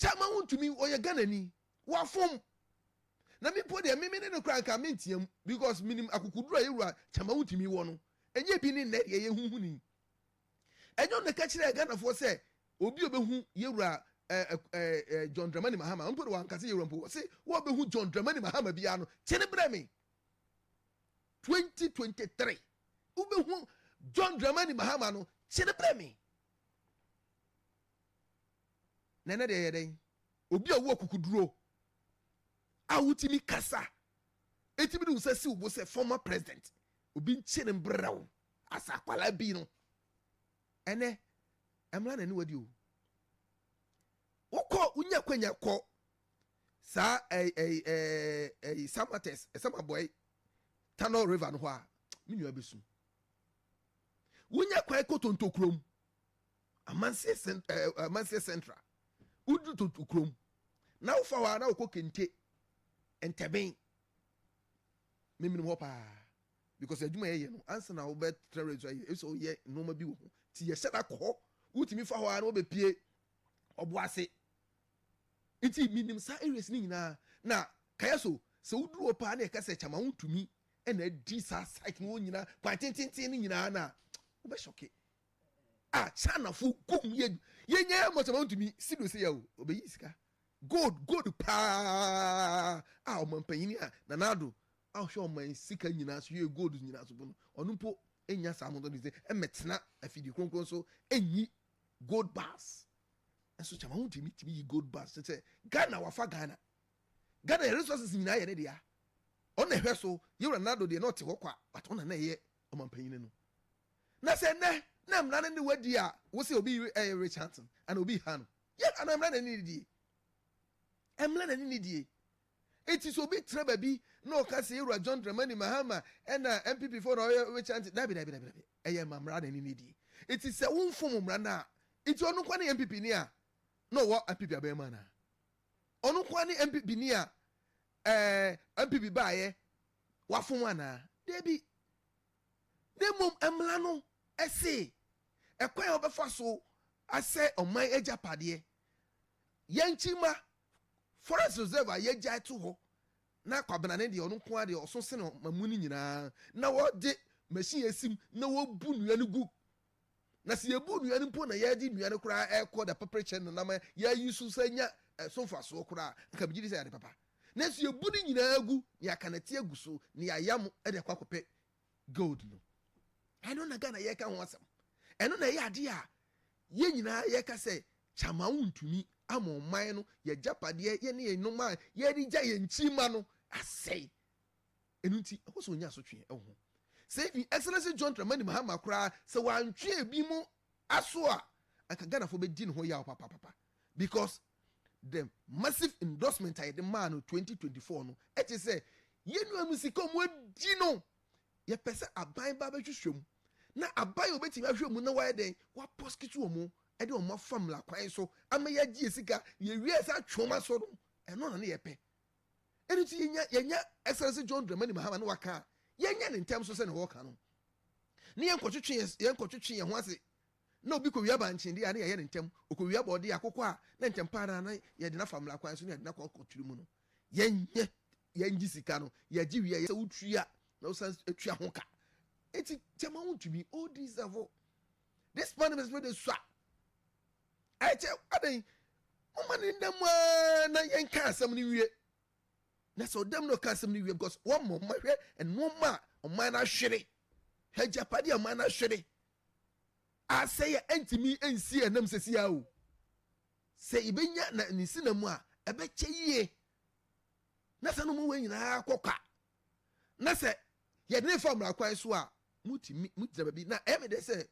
Chairman wontumi ɔyɛ Ghanani wafom na me mpo deɛ me me ne no koraa nka menteam because menim akokoduro a yɛwura Chairman wontumi wɔ no ɛnyɛ bi ne nnɛ deɛ yɛhuhuni ɛnyɛ ɔno na ɛka kyerɛɛ Ghanafoɔ sɛ obi a ɔbɛhu yɛwura eh, eh, eh, John Dramani Mahama mpo de wanka sɛ yɛwura mpo ɔse wɔbɛhu John Dramani Mahama biara no kyene brɛ me 2023 wobɛhu John Dramani Mahama no kyene brɛ me Na ɛnɛ deɛ ɛyɛ dɛn? Obi a ɔwɔ akokoduro a wotumi kasa ɛtumi de wo nsa si wo bo sɛ former president obi nkye ne mbrɛ wo asa akwalaa bi no ɛnɛ ɛmla na ne wadi o wokɔ wonya kwanya kɔ saa ɛyi ɛyi ɛyi samates samabɔe tunnel river no hɔ a me nua bɛsu wonya kwan kɔ tontokurom Amanseɛ cent ɛɛ eh, Amanseɛ Central. Woduru Tonto kurom na wofa hɔ a na wokɔ Kente Ntɛben. Memenim hɔ paa because adwuma yɛyɛ no ansa na wobɛtra radio ayɛ ɛsɛ woyɛ nneɛma bi wɔ ho nti yɛhyɛ da kɔ hɔ wotumi fa hɔ a na wobɛpie ɔbo ase nti menim saa areas no nyinaa na kaya so sɛ woduru hɔ paa na yɛka sɛ kyama wontumi ɛna adi saa site no hɔ nyinaa kwan tententen no nyinaa na wobɛhyɔke a Chinafo gum yɛ yɛnyɛ yɛ mɔsɛm ɔntumi si do sɛ yɛ o ɔbɛyi sika gold gold paa a ɔmampanyini a Nana Addo a ɔhwɛ ɔman sika nyinaa so yɛ gold nyinaa so no ɔno mpo nya saa ahotɔ de sɛ ɛmɛtena afidie kronkron so ɛnyi gold bars. Nso Chairman Wontumi tumi yi gold bars sɛ Ghana wafa Ghana. Ghana yɛ resources nyinaa yɛ ne dea. Ɔna ɛhwɛ so. Yɛwura Nado deɛ, na ɔte hɔ kwa, but ɔna na ɛyɛ ɔmampanyin no. Na sɛ nnɛ na mmara no ne wadi a, wo sɛ obi ɛyɛ witch hunting ana obi ha no yɛ ana mmara na ne die, mmara na ne die. Eti sɛ obi tena baabi na ɔka sɛ yɛwura John Dramani Mahama ɛna NPP fo na ɔyɛ witch hunting, dabi, dabi, dabi, dabi, ɛyɛ ma mmara na ne die. Eti sɛ wonfom mmara no a, eti ɔno nkwa ne NPP ni a na ɔwɔ NPP abɛn mu ana ɔno nkwa ne NPP ni a NPP baayɛ wafom ana? Dabi. Na mmom mmara no ɛse ɛkwan a wɔbɛfa so asɛ ɔman agyapadeɛ, yɛn nkyima forest reserve a yɛgya to hɔ na Kwabena ne deɛ, ɔno nko ara deɛ ɔso sene ɔmamu no nyinaa, na wɔde machine esim na wɔbu nnua no gu. Na sɛ yɛbu nnua no mpo na yɛde nnua no koraa ɛkɔ da pɛpɛrɛ kyɛn no nam yɛayi so sɛ nya ɛso mfasoɔ koraa, nka megye di sɛ yɛade papa. Nanso yɛbu no nyinaa gu na yɛaka nɛte agu so na yɛayam de akɔ akɔpɛ gold no. Ɛno na Ghana yɛka ho asɛm. Ɛno na ɛyɛ adeɛ a yɛn nyinaa yɛka sɛ Chairman Wontumi ama ɔman no yɛgyapadeɛ, yɛne yɛn nnoma a yɛde gya yɛn nkyima no asɛe. Ɛno nti ɛwɔ sɛ ɔnya asotwe ɛwɔ ho. Sɛ even Excellency John Dramani Mahama koraa sɛ wantwe ebi mu aso a, anka Ghanafoɔ bɛdi ne ho yaw papapapa, because the massive endorsement a yɛde maa no 2024 no, ɛkyɛ sɛ yɛn nuanom sika ɔmo adi no, yɛpɛ sɛ aban ba bɛhwehwɛ mu, na aban a obetumi ahwɛ mu na wayɛ dɛn waprosecute wɔn, ɛde wɔn afa mmara kwan so ama yɛagye yɛ sika. Yɛwie sɛ atwe wɔn aso no, ɛno na ne yɛpɛ. Ɛno nti yɛnya Excellency John Dramani Mahama ne waka a, yɛnyɛ ne ntɛm so sɛ ne wɔka no ne yɛnkɔtwetwe yɛn ho ase. Na obi kɔwia bankye a, ne yɛyɛ ne ntɛm. Okɔwia bɔɔde akokɔ a, na ntɛm paa na yɛde nafa mmara kwan so ne yɛde nakɔ akɔtwere mu no. Yɛnyɛ yɛngye sika no, yɛgye wie sɛ wotua na wosan atua ho ka. Eti Chairman Wontumi o deserve this punishment de sua ɛkyɛ adan moma ne ndam aa na yɛnka asɛm no wie. Na sɛ ɔdam na ɔka asɛm no wie, because wɔmmɔ ɔma hwɛ nneɛma a ɔman no ahwere, hwɛ agyapade a ɔman no ahwere asɛ yɛ ɛntumi nsi ɛnam sɛsi a o sɛ yɛbɛnya na ne si na mu a ɛbɛkyɛ yie. Na sɛ no mu wɔ nyinaa kɔ kwa na sɛ yɛde ne fa mmara kwan so a, mutumi mugyina baabi na ɛmɛ de sɛ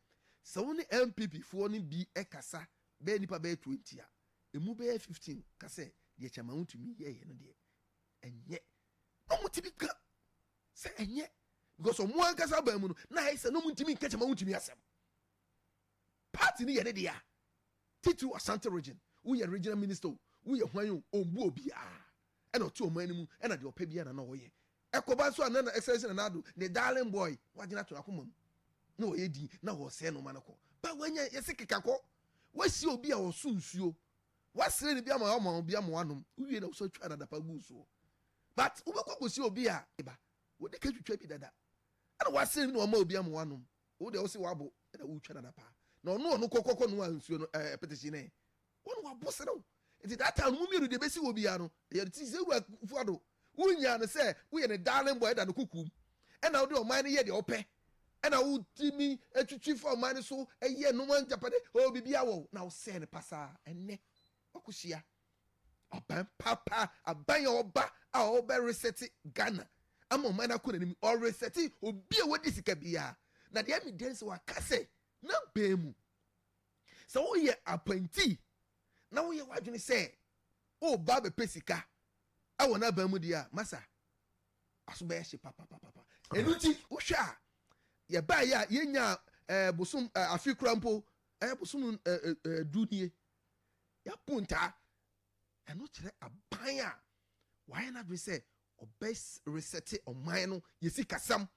wo ne NPP foɔ no bi ɛkasa bɛyɛ nipa bɛyɛ 20 a, emu bɛyɛ 15 kasɛ deɛ Chairman Wontumi yɛyɛ no deɛ ɛnyɛ, na ɔmo tumi ka sɛ ɛnyɛ, because ɔmo ankasa ban mu no na ayɛ sɛ na ɔmo ntumi nka Chairman Wontumi asɛm. Party ni yɛ ne deɛ titiri Asante Region, woyɛ regional minister o, woyɛ hwan o, ɔmbu obiara ɛna ɔte ɔman no mu ɛna deɛ ɔpɛ biara na ɔyɛ. Ɛkɔba nso a, nana Excellency Nana Ado ne darling boy wagyina to n'akoma mu na ɔyɛ din na ɔsɛɛ no ma no kɔ ba wanya. Yɛsɛ keka kɔ wasi obi a ɔso nsuo, wasere ne bi ama ɔma obi ama wanom, wowie na wosɔ twa nadapa gu soɔ. But wobɛkɔ kɔsi obi a ba wɔde ka twitwa bi dada ɛna wasere bi na ɔma obi ama wanom, wo deɛ wose wabo ɛna wotwa nadapa na ɔno kɔkɔkɔ no a nsuo no petition ne wɔn wabo sere wo. Nti that time no mu mmienu deɛ bɛsi wɔ biara no ɛyɛ ti sɛ wura Fuado wonya no sɛ woyɛ ne darling boy, ɛda no kukum ɛna wode ɔman no yɛ deɛ ɔpɛ, ɛna wotumi atwitwi fa ɔman no so ɛyɛ nnoma ngyapade ɔ biribi awɔ na wosɛɛ no pasaa. Ɛnɛ wakɔhyia aban papa, aban a ɔba a ɔbɛ reset Ghana ama ɔman no akɔ n'anim, ɔreset obi a wadi sika biara. Na deɛ mi den sɛ waka sɛ na bɛn mu sɛ woyɛ appointee na woyɛ w'adwene sɛ ɔba bɛpɛ sika ɛwɔ n'aban mu deɛ a, masa aso bɛyɛ hye papapapa. Ɛnu nti wohwɛ a, yɛbaa yɛ a yɛnya bosom afi kora mpo bosom ɛɛ 10 nie yɛapo ntaa. Ɛno kyerɛ aban a wayɛ n'adwene sɛ ɔbɛ reset ɔman no, yɛsi kasam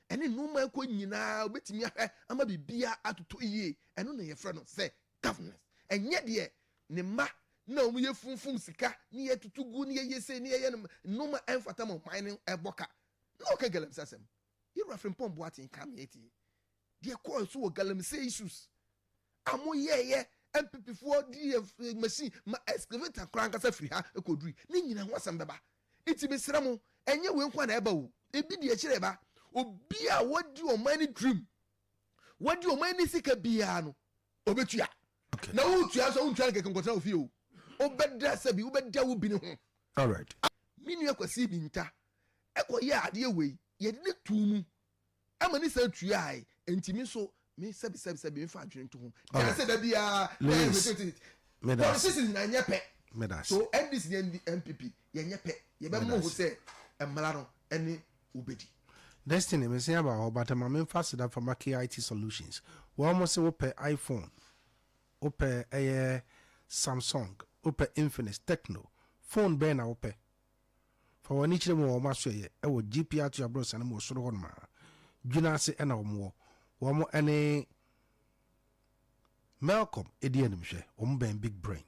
ɛne nneɛma nkɔ nyinaa, obetumi ahwɛ ama biribiara atotɔ yie. Ɛno na yɛfrɛ no sɛ governance. Ɛnyɛ deɛ ne mma na wɔn yɛ funfun sika ne yɛ tutu gu ne yɛ yɛ se ne yɛ yɛ no nneɛma ɛnfata ma ɔman no ɛbɔ ka. Na ɔka galamsey asɛm, yɛwura Frimpong Boateng ka mi etie deɛ kɔɔ so wɔ galamsey issues a mo yɛɛyɛ. NPP foɔ di yɛ machine ma excavator koraa ankasa firi ha ekɔduri ne nyinaa ho asɛm bɛba. Nti mesrɛ mo, ɛnyɛ wei nko na ɛba o, ebi deɛ kyerɛ ba obi a wɔdi ɔman ne dream, wɔdi ɔman ne sika biara no, obetua. Na wotua nso, wontua no kɛkɛ nkɔtena wo fie o. Wobɛda sɛbi, wobɛda wo bi ne ho. All right. Me nua Kwasi Binta ɛkɔyɛ adeɛ wei, yɛde ne tuu mu ama ne san tuae. Nti me nso me sɛbi sɛbi sɛbi, mefa adwene to ho gyaa sɛ da biara Louis, meda ase. Politicians nyinaa nyɛ pɛ. Meda ase. So NDC ne NPP yɛnyɛ pɛ, yɛbɛmo ho sɛ mmara no ɛne wobɛdi. Destiny, mesan aba hɔ, but ma memfa aseda mfa ma KIT Solutions. Wɔn mo se wopɛ iPhone, wopɛ ɛyɛ Samsung, wopɛ Infinix, Tecno, phone bɛn na wopɛ? Fa w'ani kyerɛ mu wɔ wɔn asoɛeɛ ɛwɔ GP Ato Abrɔsan mu wɔ soro hɔ nom a. Dwena ase ɛna wɔn wɔ. Wɔn ɛne Melcom ɛdi animhwɛ. Wɔn bɛn Big Brain.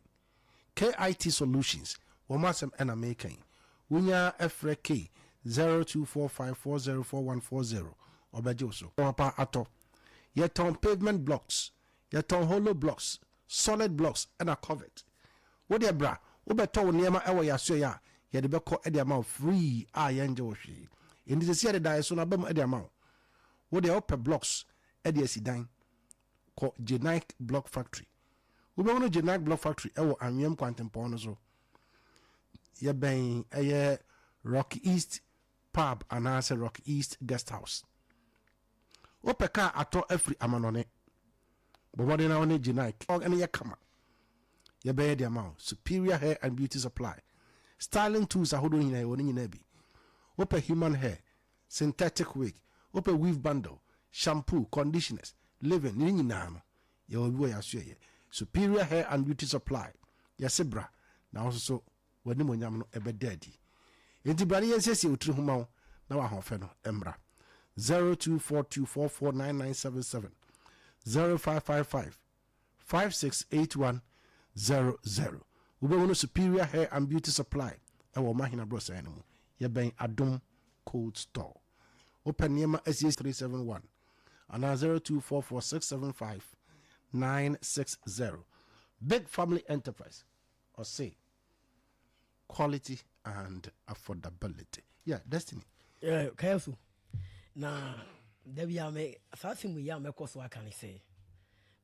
KIT Solutions, wɔn asɛm ɛna meka yi. Wonya ɛfrɛ K 0245404140, ɔbɛgye wo so. Papa atɔ. Yɛtɔn pavement blocks, yɛtɔn hollow blocks, solid blocks ɛna covet. Wodeɛ bra, wobɛtɔ wo nneɛma ɛwɔ yɛ asoɛeɛ a, yɛde bɛkɔ ɛde ama wo free a yɛngye wo hwee. Enti sɛsi yɛde daeɛ so no aba mu ɛde ama wo. Wodeɛ wopɛ blocks ɛde asi dan, kɔ Jenike Block Factory. Wobɛhunu Jenike Block Factory ɛwɔ Anweam kwantempɔn no so. Yɛbɛn ɛyɛ Rock East Pub anaasɛ Rock East Guest House. Wopɛ kaa atɔ afiri amanɔne, bɔ mmɔden na wo ne Jenike ɛne yɛ kama. Yɛbɛyɛ de ama wo. Superior Hair and Beauty Supply. Styling tools ahodoɔ nyinaa yɛwɔ ne nyinaa bi. Wopɛ human hair, synthetic wig, wopɛ weave bundle, shampoo, conditioners, leave-in, ne nyinaa no yɛwɔ bi wɔ yɛn asoɛyɛ. Superior Hair and Beauty Supply, yɛse bra na wo nso so w'animonyam no ɛbɛda adi. Enti bra ne yɛnsiesie wo tiri ho ma wo na w'ahoɔfɛ no mmra. 0242449977, 0555 568100. Wobɛhunu Superior Hair and Beauty Supply ɛwɔ Ɔmahene aborɔsan no mu. Yɛbɛn Adom Cold Store. Wopɛ nneɛma asiesie 371 anaa 0244675960. Big Family Enterprise, ɔse quality and affordability. Yeah, Destiny. Yeah, careful. Na da bi a me saa asɛm yi a mɛkɔ so aka ne sɛ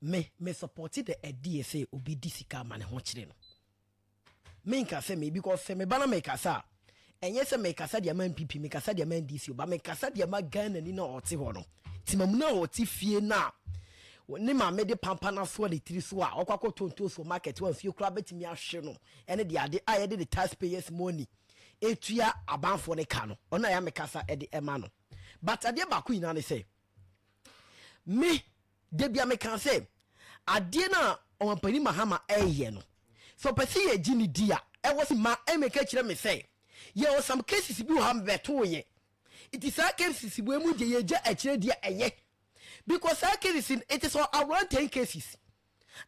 me support the idea sɛ obi di sika ma ne ho kyerɛ no. Menka sɛ me, because sɛ meba na mekasa a, ɛnyɛ sɛ mekasa deɛ ma NPP, mekasa deɛ ma NDC, ba mekasa deɛ ma Ghana ni na ɔte hɔ no. Timamu na ɔte fie na ne maame de pampa no asoa ne tiri so a ɔkɔ akɔtɔ ntoos wɔ market hɔ a nsuo koraa bɛtumi ahwe no, ɛne deɛ ade a yɛde the taxpayers money etua abanfoɔ ne ka no, ɔno a yɛ mekasa ɛde ɛma no. But adeɛ baako nyinaa ne sɛ, me da bia meka sɛ adeɛ no a ɔmampanin Mahama ɛyɛ no, sɛ ɔpɛ sɛ yɛgye ne di a, ɛwɔ sɛ ma ɛmɛka kyerɛ me sɛ yɛwɔ some cases bi wɔ ha mbɛtoo yɛ. Nti saa cases wɔ mu deɛ yɛgya akyerɛ deɛ ɛyɛ, because saa cases no, it is around 10 cases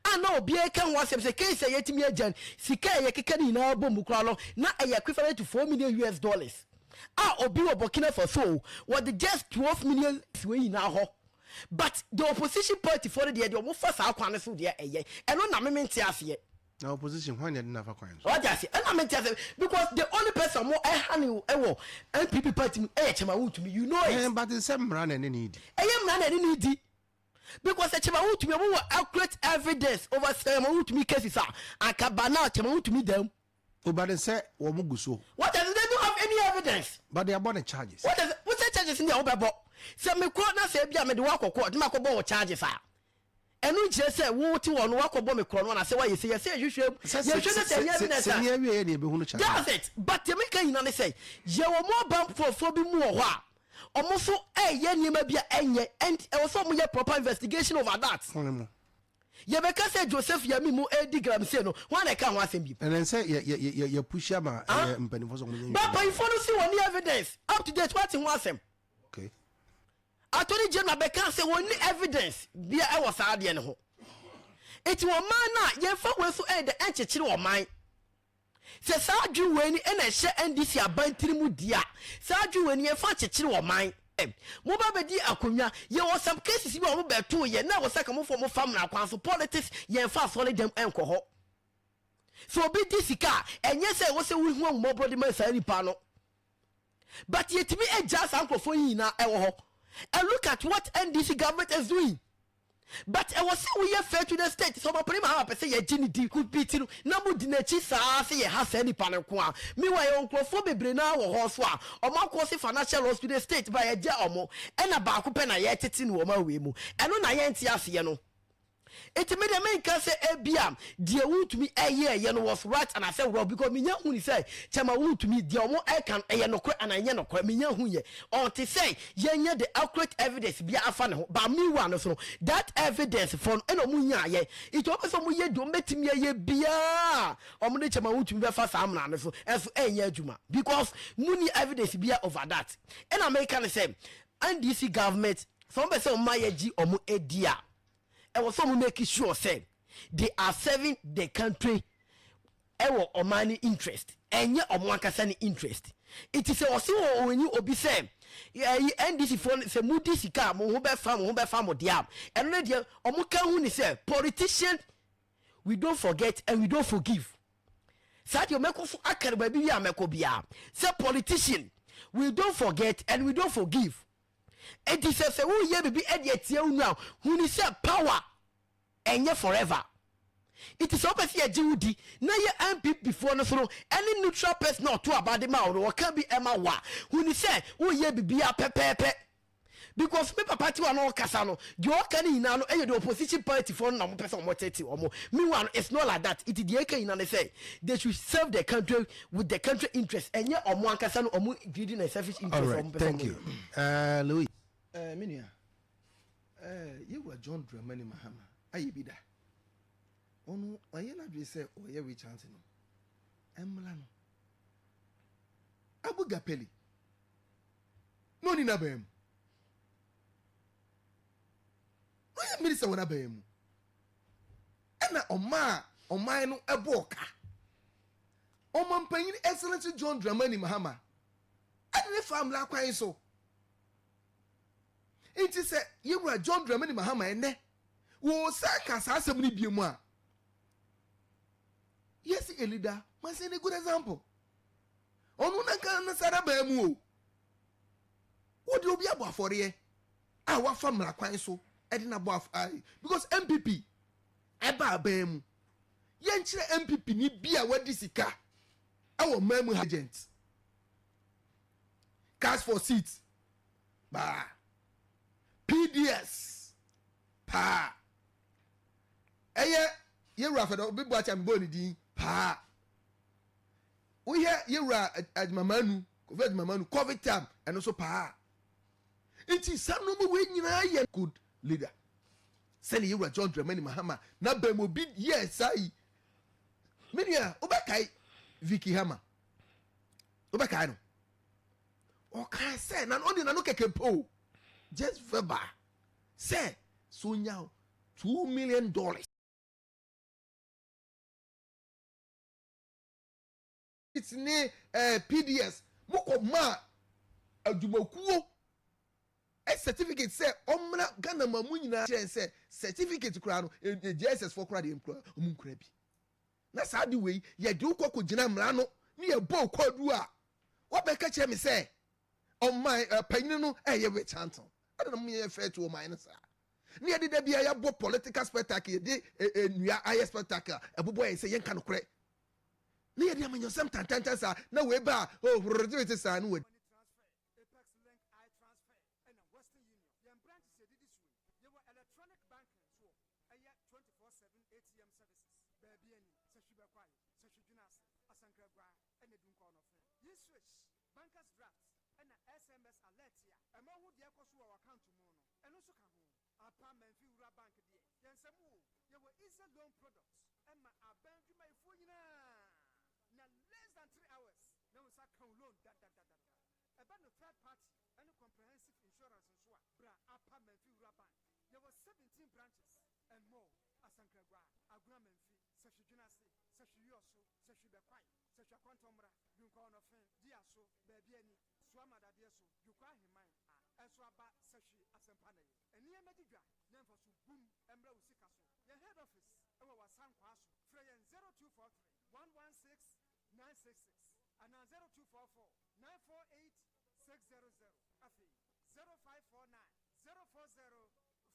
a na obiara ka ho asɛm sɛ case a yɛtumi agya no, sika a yɛkeka no nyinaa bɔ mu koraa no na ɛyɛ equivalent to US$4 million a obi wɔ Burkina Faso wɔde just 12 million wei nyinaa hɔ. But the opposition party foɔ no deɛ ɔmo fa saa kwan no so deɛ ɛyɛ, ɛno na meme nte aseɛ. Na opposition hwan na yɛde nafa kwan so? Ɔte aseɛ, ɛna mente aseɛ because the only person ɔmo ɛha ne ɛwɔ NPP party mu ɛyɛ Chairman Wontumi, you know it. But sɛ mmara na ɛne ne di. Ɛyɛ mmara na ɛne ne di, because Chairman Wontumi, ɔmo wɔ accurate evidence over Chairman Wontumi cases a anka ba na Chairman Wontumi dam. Obade sɛ wɔn gu so. What does they don't have any evidence. But they abɔ ne charges. What does wọ́n sɛ charges ni a wobɛbɔ sɛ mekɔ na sɛ ebi a mede wakɔ court na makɔbɔ wɔ charges a, ɛno nkyerɛ sɛ wo te wɔ no wakɔbɔ me korɔ no anasɛ wayɛ sɛ yɛsɛ yɛhwehwɛ mu, yɛhwɛ no sɛ ɛnyɛ evidence a. Sɛ ni awie yɛ ni ebehunu charges. That's it. But deɛ meka nyina ne sɛ yɛwɔ mo abanfoɔfoɔ bi mu wɔ hɔ a ɔmo so ɛyɛ nneɛma bi a ɛnyɛ, and ɛwɔ sɛ ɔmo yɛ proper investigation over that. Hɔn mu. Yɛbɛka sɛ Joseph Yami mu edi galamsey no, wɔn na ɛka ho asɛm bi. Ɛnɛ sɛ yɛ yɛ yɛ yɛ push ama ɛyɛ mpanimfoɔ sɛ wɔn nyɛ. Ba mpanyinfoɔ no si wɔn ni evidence up to date, wɔate ho asɛm. Attorney General bɛka sɛ wɔn ni evidence bia ɛwɔ saa adeɛ no ho. Eti wɔn man na yɛnfa wei so ɛyɛ dɛ ɛnkyekyere wɔn man. Sɛ saa adwene wei ni ɛna ɛhyɛ NDC aban tiri mu di a, saa adwene wei ni yɛnfa nkyekyere wɔn man. Mo ba bɛdi akonnwa, yɛwɔ some cases bi a wɔn bɛto yɛ na wɔ sɛ kamofo mo fa mmara kwan so. Politics, yɛnfa asɔre dɛm ɛnkɔ hɔ. So obi di sika a, ɛnyɛ sɛ ɛwɔ sɛ wohu ahomɔborɔ de ma saa nipa no, but yɛtumi agya saa nkurɔfoɔ yi nyinaa ɛwɔ hɔ. And look at what NDC government is doing. But ɛwɔ sɛ woyɛ fair to the state. Sɛ ɔmapanin Mahama pɛ sɛ yɛgye ne di ko bi ti no na modi n'akyi saa sɛ yɛha saa nipa no nko a. Meanwhile yɛwɔ nkurɔfoɔ bebree no ara wɔ hɔ nso a wɔn akɔse financial loss to the state but yɛgya wɔn ɛna baako pɛ na yɛtete no wɔ ɔman wei mu. Ɛno na yɛnte aseɛ no. Nti me deɛ menka sɛ ebia deɛ wontumi ɛyɛɛyɛ no was right anaasɛ wrong because menya hu ne sɛ kyɛma wontumi deɛ ɔmo ɛka no ɛyɛ nokorɛ anaa ɛnyɛ nokorɛ menya hu yɛ ɔnte sɛ yɛnyɛ the accurate evidence bia afa ne ho but meanwhile no so no that evidence fɔ no ɛna ɔmo nyaayɛ nti ɔmo pɛ sɛ ɔmo yɛ deɛ ɔmo bɛtumi ayɛ biaa ɔmo de kyɛma wontumi bɛfa saa mmara no so ɛnso ɛnyɛ adwuma because monni evidence bia over that ɛna meka ne sɛ NDC government sɛ ɔmo pɛ sɛ ɔmo ma yɛgye ɔmo adi a ɛwɔ sɛ ɔmo make sure sɛ they are serving the country ɛwɔ ɔman ne interest, ɛnyɛ ɔmo ankasa ne interest. Nti sɛ ɔsi wɔ ɔnyi obi sɛ ɛyi NDC foɔ sɛ mo di sika a mo ho bɛfa mo ho bɛfa mo deɛ a, ɛno ne deɛ ɔmo ka ho ne sɛ politician, we don't forget and we don't forgive. Saa deɛ ɔmɛkɔ so aka no baabi bi a mɛkɔ biara sɛ politician, we don't forget and we don't forgive. Enti sɛ sɛ woyɛ biribi de atia wo nua a, hu ne sɛ power ɛnyɛ forever. Nti sɛ wopɛ sɛ yɛgye wo di na yɛ NPP foɔ no so no ɛne neutral person a ɔto aba de ma wo no wɔka bi ɛma wo a, hu ne sɛ woyɛ biribiara pɛpɛɛpɛ. Because me papa te hɔ a na ɔkasa no, deɛ ɔka no nyinaa no ɛyɛ the opposition party foɔ no na wɔpɛ sɛ wɔtete wɔn. Meanwhile no, it's not like that. Nti deɛ ɛka nyinaa ne sɛ they should serve the country with the country interest, ɛnyɛ ɔmo ankasa no ɔmo greedy and selfish interest. Alright, ɔmo pɛ sɛ thank ɔmo you. Louis. Me nua, Yewura John Dramani Mahama ayɛ bi da. Ɔno ɔyɛ n'adwene sɛ ɔyɛ witch hunting no, ɛmmra no. Abu Gapeli, na ɔni n'aban mu. Na ɔyɛ minister wɔ n'aban mu. Ɛna ɔmaa ɔman no ɛbɔɔ ka. Ɔmampanyin Excellency John Dramani Mahama ɛde ne fa mmara kwan so. Nti sɛ Yewura John Dramani Mahama ɛnɛ wɔsan ka saa asɛm no bie mu a, yɛsi a leader must send a good example. Ɔno nanka ne nsa baa mu o. Wode obi abɔ afɔreɛ a wafa mmara kwan so ɛde na bɔ afɔreɛ because NPP ɛba aban mu. Yɛnkyerɛ NPP ni bi a wadi sika ɛwɔ mmaa mu agent cash for seat baa PDS paa ɛyɛ yɛwura fɛdɛ obi bu akyɛ mi bɔ ne din paa woyɛ yɛwura Adwumamanu Kofi Adwumamanu COVID time ɛno nso paa. Nti saa nneɛma wei nyinaa yɛ good leader sɛne yɛwura John Dramani Mahama na bɛn mu obi yɛ saa yi. Menua, wobɛkae Vicky Hama, wobɛkae no, ɔkaa sɛ na ɔde n'ano kɛkɛ po just verbal sɛ so onya $2 million ne PDS mokɔ maa adwumakuo certificate sɛ ɔmmra Ghana ma mu nyinaa kyerɛ sɛ certificate koraa no JSS foɔ koraa deɛ nkura ɔmo nkura bi na saa de wei yɛde wokɔ kɔ gyina mmara no ne yɛbɔ kɔdu a wabɛka kyerɛ me sɛ ɔman panyin no ɛyɛ witch hunting. Ɛna mo yɛ fɛ to ɔman no saa ne yɛde da bia yɛabɔ political spectacle, yɛde nnua ayɛ spectacle ɛbobɔ yɛn sɛ yɛnka nokorɛ ne yɛde amanyɔsɛm tantantan saa na wei ba a oh hororotete saa ne wɔ Apex Link iTransfer ɛna Western Union. Yɛn branches yɛdidi so yi, yɛwɔ electronic banking so ɛyɛ 24/7 ATM services. Baabi ani Sɛhwi Bɛkwae, Sɛhwi Dwena ase, Asankragua ɛna Dunkwa Ɔnɔfe. Yi switch bankers draft ɛna SMS alert a ɛma wo deɛ ɛkɔ so wɔ account mu no, ɛno nso ka ho. Apa Mamfi Wura Bank deɛ, yɛn nsɛm o, yɛwɔ easy loan products ɛma aban adwumayɛfoɔ nyinaa na less than 3 hours na wo nsa ka wo loan dadadadada. Ɛbɛ no third party ɛne comprehensive insurance nso a, bra Apa Mamfi Wura Bank. Yɛwɔ 17 branches and more: Asankragua, Agona Mamfi, Sɛhwi Dwenase, Sɛhwi Wiɔso, Sɛhwi Bɛkwae, Sɛhwi Akɔntɔmmra, Dunkwa Ɔnɔfe, Diaso, Baabi Ani, Soama Dadeɛ So, Dwukwa Ahemman a ɛnso aba Sɛhwi Asɛmpa na yɛ nneɛma di dwa na mfa so bum mmra wo sika so. Yɛn head office ɛwɔ Wasankwaa so. Frɛ yɛn 0243 116 966 anaa 0244 948 600, afei 0549 040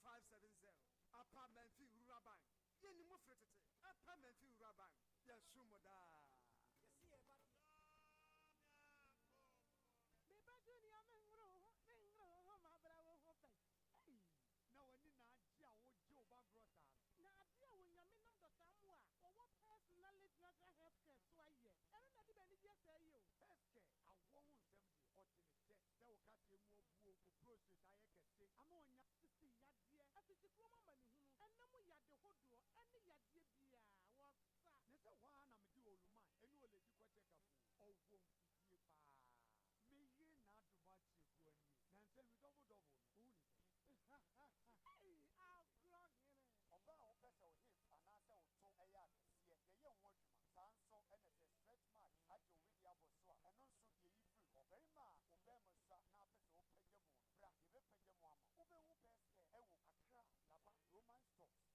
570. Upper Menfi Rural Bank, Yɛnim mo firi tete. Upper Menfi Rural Bank, Yɛsom mo daa. Yɛse yɛreba deɛ. Me ba Junior me nworo wo ho me nworo wo ho m'abra wo ho pɛ ei. Na w'ani na agye a wogye wo ba gorɔ saa no. Na adeɛ a Onyame nam Dɔkta Amoah a ɔwɔ Pɛs Knowledge Natural Health Care so ayɛ, ɛno na ɛde me anigyeɛ sɛɛ yi o. Pɛs Care, awoɔ ho nsɛm deɛ, ɔte ne tɛ sɛ wo kaseɛ mu abuo, wo prostate ayɛ kɛse ama wanya. Sisi yadeɛ, afikyikurom amanehunu, ɛna mu yade hodoɔ, ɛne yadeɛ biara, wɔsa. Ne sɛ hɔ ara na mede Oluman ne Oledi kɔ check up o, ɔwɔ mfidie paa. Me yere n'adom akyerɛkuo nie, nansa mi double double no, wohu ne sɛn? Ei, agorɔ hene. Ɔbaa a wopɛ sɛ wo hips anaasɛ wo to yɛ akɛseɛ, yɛyɛ ho adwuma. Saa nso na sɛ stretch marks agye wo wedeɛ abɔ so a, ɛno nso yɛyi firi hɔ. Barima a wo barima sua na apɛ sɛ wopagya mu no, bra, yɛbɛpagya mu ama wo. Wobɛhu Best Care wɔ Accra, Laba, Roman Stores,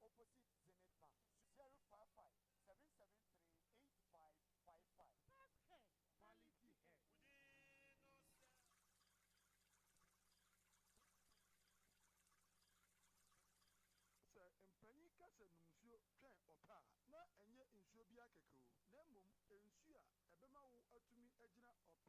opposite Zenith Bank. 055 773 8555. Best Care, Quality hair. Sɛ mpanyin ka sɛ nom nsuo twɛn ɔpɛ a, na ɛnyɛ nsuo biara kɛkɛ o, na mmom nsuo a ɛbɛma wo atumi agyina ɔpɛ ano.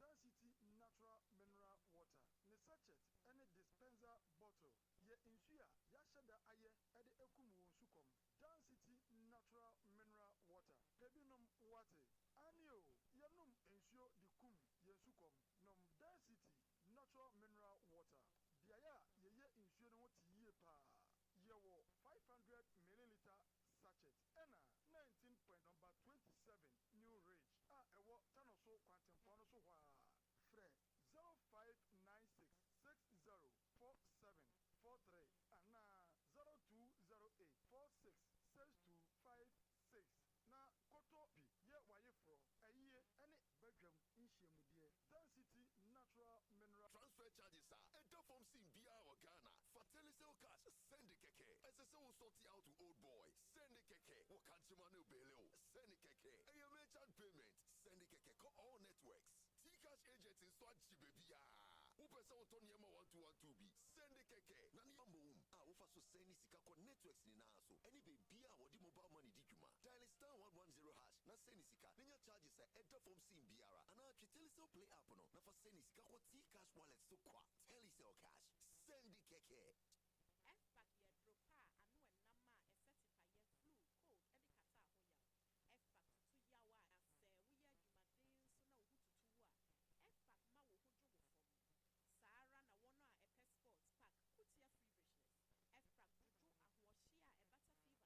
Dan City Natural Mineral Water, ne sachet ne dispenser bottle yɛ nsuo a yɛahyɛ da ayɛ de akum wo nsukɔm. Dan City Natural Mineral Water, pɛ bi nom woate? Aane o, yɛnom nsuo de kum yɛn sukɔm. Nom Dan City Natural Mineral Water. Beaeɛ a yɛyɛ nsuo no ho te yie paa. Yɛwɔ 500 millilitre sachet ɛna 19 point Number 27 New Ridge a ɛwɔ Tanoso kwantempɔn no so hɔ ara. Frɛ 0596 60 47 43 anaa 0208 46 62 56 na kɔtɔ bi yɛ w'ayeforɔ, ayie ne badwam nhyiamudeɛ. Dan City Natural Mineral. Transfer charges a ɛda fam sen biara wɔ Ghana. Fa Telecel Cash sɛnde kɛkɛ. Ɛsɛ sɛ wo sort out wo old boy. Sɛnde kɛkɛ. Wɔ kankyema ne obele o. Sɛnde kɛkɛ. Ɛyɛ merchant payment. Sɛnde kɛkɛ kɔ all networks. T-Cash agent nso agye baabiara. Wopɛ sɛ wotɔ nneɛma 1212 bi? Sɛnde kɛkɛ. Na ne mmom a wofa so sɛnde sika kɔ networks nyinaa so ɛne baabiara a wɔde mobile money di dwuma. Dial *110# na sɛnde sika na nya charges a ɛda fam sen biara. Anaa twe Telecel Play app no na fa sɛnde sika kɔ T-Cash wallet so kwa. Telecel Cash. Sɛnde kɛkɛ. Fpac yɛ aduro pa a ano ɛnam a ɛsɛ tipayɛ, flu, cold, ne kataa ho yaw. Fpac tutu yaw a na sɛ woyɛ adwumaden nso na wo ho tutu wo a, Fpac ma wo ho dwo wo fɔmm. Saa ara na wɔn a ɛpɛ sports, pac, ko tia feverishness. Fpac dwudwo ahoɔhyeɛ a ɛbata fever ne malaria ho no.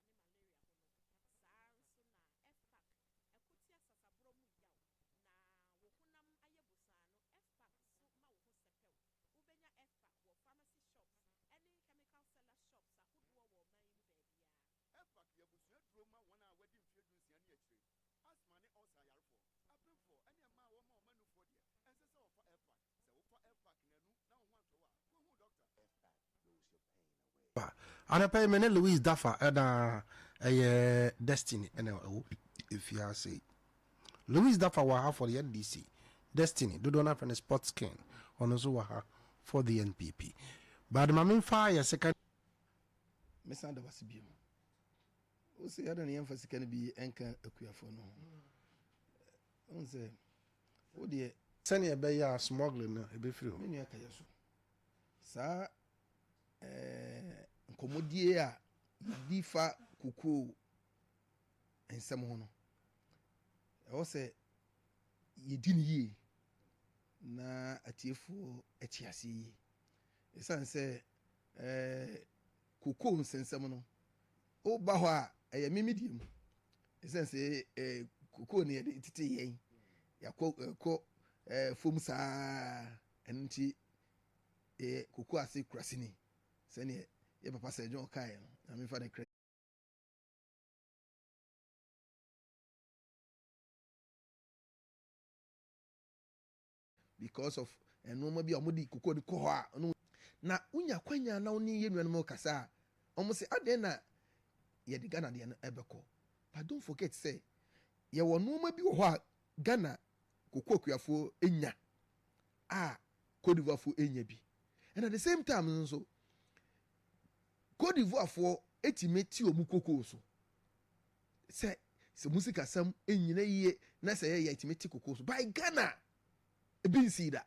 Saa ara nso na Fpac ɛko tia sasaborɔ mu yaw, na wo honam ayɛ bosaa no, Fpac so ma wo ho sɛpɛw. Wobɛnya Fpac wɔ pharmacy shops ɛne chemical seller shops ahodoɔ wɔ ɔman yi mu baabiara. Fpac yɛ abusua duro ma wɔn a wɔadi mfeɛ dunsia ne akyire, asthma ne ulcer ayarefoɔ, apemfoɔ ne mmaa a wɔma wɔn anufoɔ deɛ, ɛnsɛ sɛ wɔfa Fpac. Sɛ wofa Fpac nnanu na wo ho antɔ wo a, kɔhu dɔkta. Fpac blows your pain away. Ba anɔpa yi me ne Louise Dafa ɛna ɛyɛ Destiny ɛna ɛwɔ efiase yi. Louise Dafa wɔ ha for the NDC. Destiny dodoɔ no afɛ no Sports King ɔno nso wɔ ha for the NPP. But ma memfa yɛ second Mesan da wase bio. Wo se adɛn na yɛmfa sika no bi nka akuafoɔ no ho? Wohu sɛ wo deɛ. Sɛnea ɛbɛyɛ a smuggling no ɛbɛfiri hɔ. Me nua ka yɛ so. Saa ɛɛ nkɔmmɔdie a yɛdi fa kokoo nsɛm ho no, ɛwɔ sɛ yɛdi no yie na atiefoɔ te aseɛ yie. Ɛsiane sɛ ɛɛ kokoo nsɛnsɛm no, woba hɔ a ɛyɛ meme deɛ mu. Ɛsiane sɛ ɛɛ kokoo no yɛde tete yɛn, yɛakɔ ɛkɔ ɛɛ fam saa, ɛno nti yɛyɛ kokoo ase kurasini sɛdeɛ yɛ papa Sir John kaeɛ no, Nyame mfa ne kra. Because of nneɛma bi a wɔde kokoo no kɔ hɔ a ɔno na wonya kwanya na wo ne yɛn nuanom kasa a wɔn sɛ adɛn na yɛde Ghana deɛ no ɛbɛkɔ but don't forget sɛ yɛwɔ nneɛma bi wɔ hɔ a Ghana kokoo akuafoɔ nya a Cote d'Ivoire foɔ nya bi and at the same time nso. Cote d'Ivoirefoɔ tumi te wɔn kokoo so sɛ sɛ wɔn sikasɛm nnyina yie na sɛ ɛyɛ yɛ tumi te kokoo so. By Ghana ebi nsii da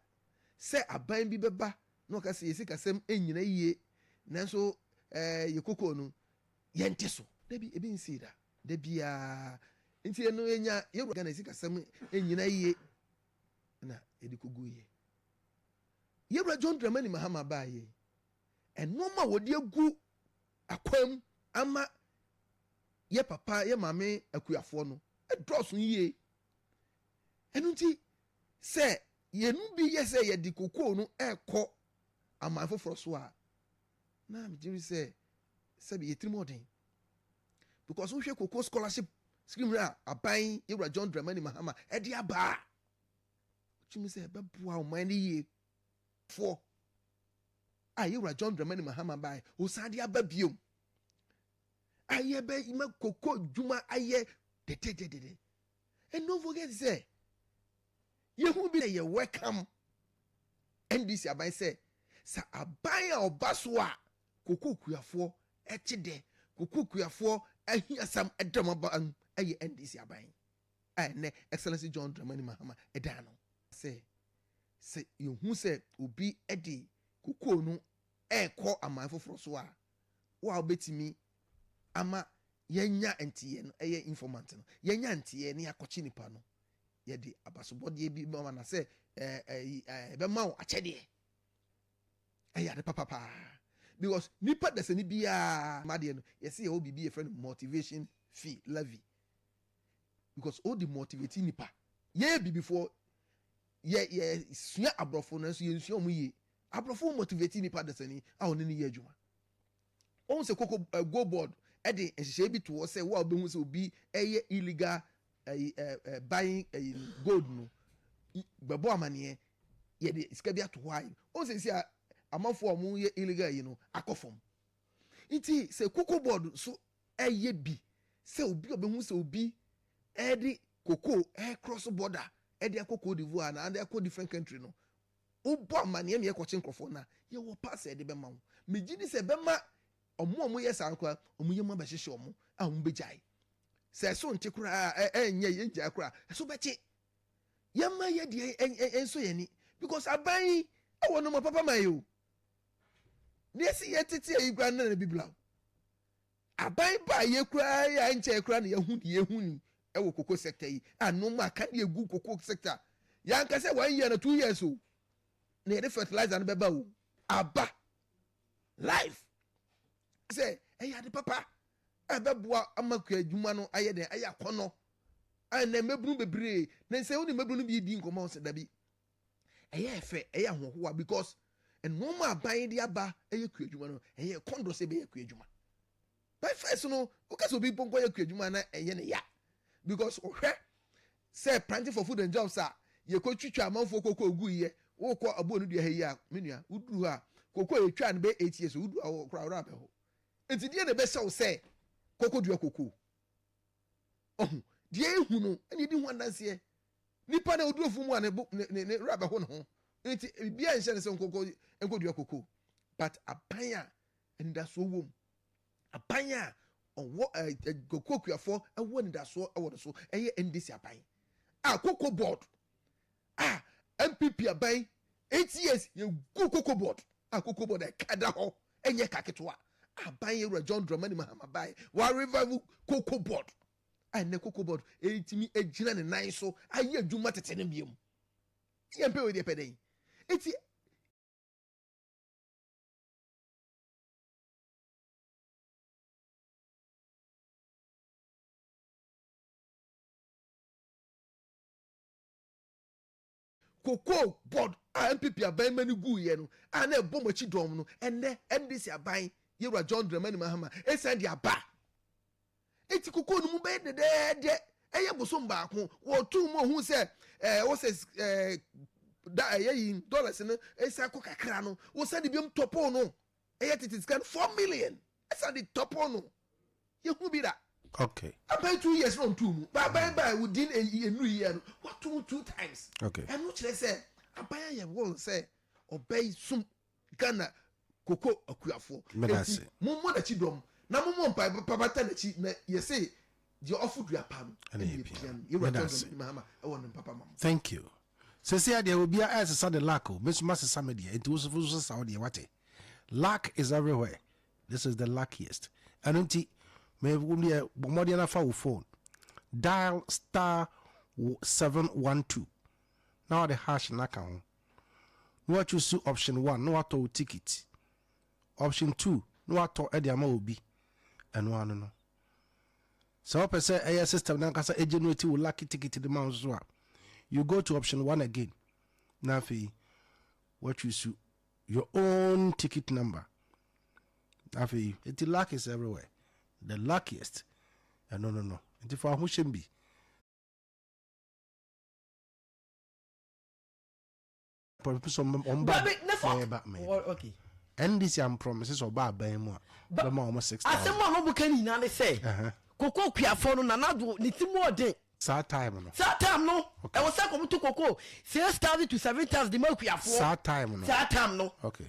sɛ aban bi bɛba na ɔka sɛ yɛ sikasɛm nnyina yie nanso ɛɛ yɛ kokoo no yɛnte so. Dabi ebi nsii da. Da biara nti ɛno yɛnya yɛwura Ghana sikasɛm nnyina yie na yɛde kɔguiɛ. Yɛwura John Dramani Mahama baeɛ yi, nnoɔma a wɔde agu akwan mu ama yɛ papa, yɛ maame akuafoɔ no dɔɔso yie. Ɛno nti sɛ yɛn mu bi yɛ sɛ yɛde kokoo no rekɔ aman foforɔ so a, na megye di sɛ sɛbi yɛ tirim ɔden. Because wohwɛ kokoo scholarship scheme a aban yɛwura John Dramani Mahama ɛde aba a, wotumi sɛ ɛbɛboa ɔman no yie. Foɔ a yɛwura John Dramani Mahama bae, ɔsan de aba biom a yɛbɛma koko dwuma ayɛ dɛdɛdɛdɛdɛ. And don't forget sɛ yɛhu bi yɛ welcome NDC aban sɛ sɛ aban a ɔba so a koko kuafoɔ ɛkye dɛ koko kuafoɔ ahiasam ɛdɔm aban ɛyɛ NDC aban a ɛnɛ Excellency John Dramani Mahama ɛda ano. Sɛ sɛ yɛhu sɛ obi de kokoo no rekɔ aman foforɔ so a, wo a wobɛtumi ama yɛanya nteɛ no, ɛyɛ informant no, yɛanya nteɛ na yɛakɔkye nipa no, yɛde abasobɔdeɛ bi bɛma no sɛ ɛbɛma wo akyɛdeɛ. Ɛyɛ ade papa paa because nipa dasani biara ma adeɛ no, yɛsɛ yɛwɔ biribi yɛfrɛ no motivation fee levy because o de motivate nipa. Yɛyɛ bibifoɔ yɛ yɛ sua aborɔfo nanso yɛn sua wɔn yie. Aborɔfo motivate nipa dasani a ɔne ne yɛ adwuma. Wɔn sɛ koko uh, go board ɛde nhyehyɛe bi to hɔ sɛ wo a wobɛhu sɛ obi ɛyɛ illegal ɛyi ɛ ɛ buying ɛyi gold no bɛbɔ amaneɛ yɛde sika bi ato hɔ ayɛ. Wɔn sɛ si a amanfoɔ a wɔyɛ illegal yi no akɔ fam. Nti sɛ koko board so ɛyɛ bi sɛ obi a ɔbɛhu sɛ obi ɛde cocoa ɛcross border ɛde akɔ Cote d'Ivoire na ɛde akɔ different country no, wobɔ amaneɛ ma yɛkɔkye nkurɔfoɔ no a, yɛwɔ pass a yɛde bɛma wo. Megye di sɛ ɛbɛma wɔn a wɔyɛ saa no koraa, wɔn yam abɛhyehye wɔn a wɔbɛgyae. Sɛ ɛso nte koraa a, ɛnyɛ yɛngyae koraa, ɛso bɛte. Yɛmma yɛ deɛ ɛnsɔ yɛn ani because aban yi ɛwɔ nneɛma papa ma yɛ o. Deɛ ɛsi yɛ tete ayi koraa no na bibla o. Aban baa yɛ koraa yi a ɛnkyɛɛ koraa na yɛahu deɛ yɛhu ni ɛwɔ cocoa sector yi a nneɛma aka deɛ egu cocoa sector. Yɛanka sɛ one year na 2 years o na yɛde fertilizer no bɛba o. Aba life sɛ ɛyɛ ade papa a ɛbɛboa ama kua adwuma no ayɛ dɛn ayɛ akɔnɔ a ɛnɛ mmabunu bebree na nsɛ wo ne mmabunu no bi di nkɔmmɔ sɛ dabi ɛyɛ ɛfɛ ɛyɛ ahoɔhoa because nneɛma aban de aba ɛyɛ kua adwuma no ɛyɛ kɔndɔ sɛ ɛbɛyɛ kua adwuma. By first no woka sɛ obi pɔnkɔ yɛ kua adwuma na ɛyɛ ne ya because ɔhwɛ sɛ Planting for Food and Jobs a yɛkɔ twitwa amanfoɔ koko ogu yɛ wokɔ aboɔ no dua ha yi a me nua woduru hɔ a koko a yɛtwa no bɛyɛ 8 years woduru hɔ koraa wɔrɔ abɛhɔ nti deɛ na ɛbɛhyɛ wo sɛ koko dua koko ɔho deɛ ehu no ɛna edi ho adanseɛ nipa na oduro fun mu a ne bo ne ne ne wura bɛho ne ho nti biribiara nhyɛ ne sɛ nkoko nkɔdua koko. But aban a anidasoɔ wɔ mu, aban a ɔwɔ ɛɛ koko akuafoɔ ɛwɔ anidasoɔ ɛwɔ ne so ɛyɛ NDC aban a cocoa board a NPP aban 8 years yɛgu cocoa board a cocoa board ɛka da hɔ ɛnyɛ ka ketewa. Aban yɛwura John Dramani Mahama bae wa revive cocoa board a ɛnɛ cocoa board ɛtumi gyina ne nan so ayɛ adwuma tete ne biem. Yɛn pɛ wei deɛ pɛ dɛn eti. Cocoa board a NPP aban ma no gu yɛ no a na ɛbɔ mo akyi dɔm no ɛnɛ NDC aban yɛwura John Dramani Mahama esan de aba eti cocoa no mu bɛyɛ dɛdɛɛdɛ. Ɛyɛ bosom baako wɔtu mu ohun sɛ wɔsɛ da ɛyɛ yi dollars no esan kɔ kakra no wɔsan de biom tɔpɔ no ɛyɛ tete sika no 4 million ɛsan de tɔpɔ no yɛhu bi da. Aban 2 years na ɔntu mu ba aban ba within enu year no wato mu two times. Ɛno kyerɛ sɛ aban ayɛ wɔn sɛ ɔbɛyi sum Ghana. Koko akuafoɔ. Meda Enti ase. mommɔ n'akyi dɔm na mommɔ mpae pa bata n'akyi na yɛse deɛ ɔfo dua pa no Ɛna ɛna yɛpia yɛpia no. no. Yɛwura Meda John ase. Dramani Mahama ɛwɔ ne mpapa ma mo. Thank you. Sɛsei adeɛ obia ɛresesa ne luck o, me nso masesa me deɛ, nti wo nso sesa wo deɛ wate. Luck is everywhere, this is the luckiest. Ɛno nti, me wo deɛ bɔ mmɔden na fa wo phone, dial star 712 na wɔde hash no aka ho. Na woachuusu option one na woatɔ wo ticket, option 2 na woatɔ de ama obi, ɛno ano no. Sɛ wopɛ sɛ ɛyɛ system no ankasa ɛgenerate wo lucky ticket de ma wo nso a, you go to option 1 again na afei woachuusu your own ticket number. Afei, nti luck is everywhere, the luckiest ɛno no no, nti fa ho hyɛm bi. Ndc am promise sɛ ɔba aban mu a bɛma wɔn 6,000. Asɛm a wɔn ka nyinaa ne sɛ koko kuafoɔ no Nana Addo ne ti mu ɔden. Saa time no. Saa time no ɛwɔ sɛ kɔm to koko 6,000 to 7,000 de ma kuafoɔ. Saa time no. Saa time no. Okay.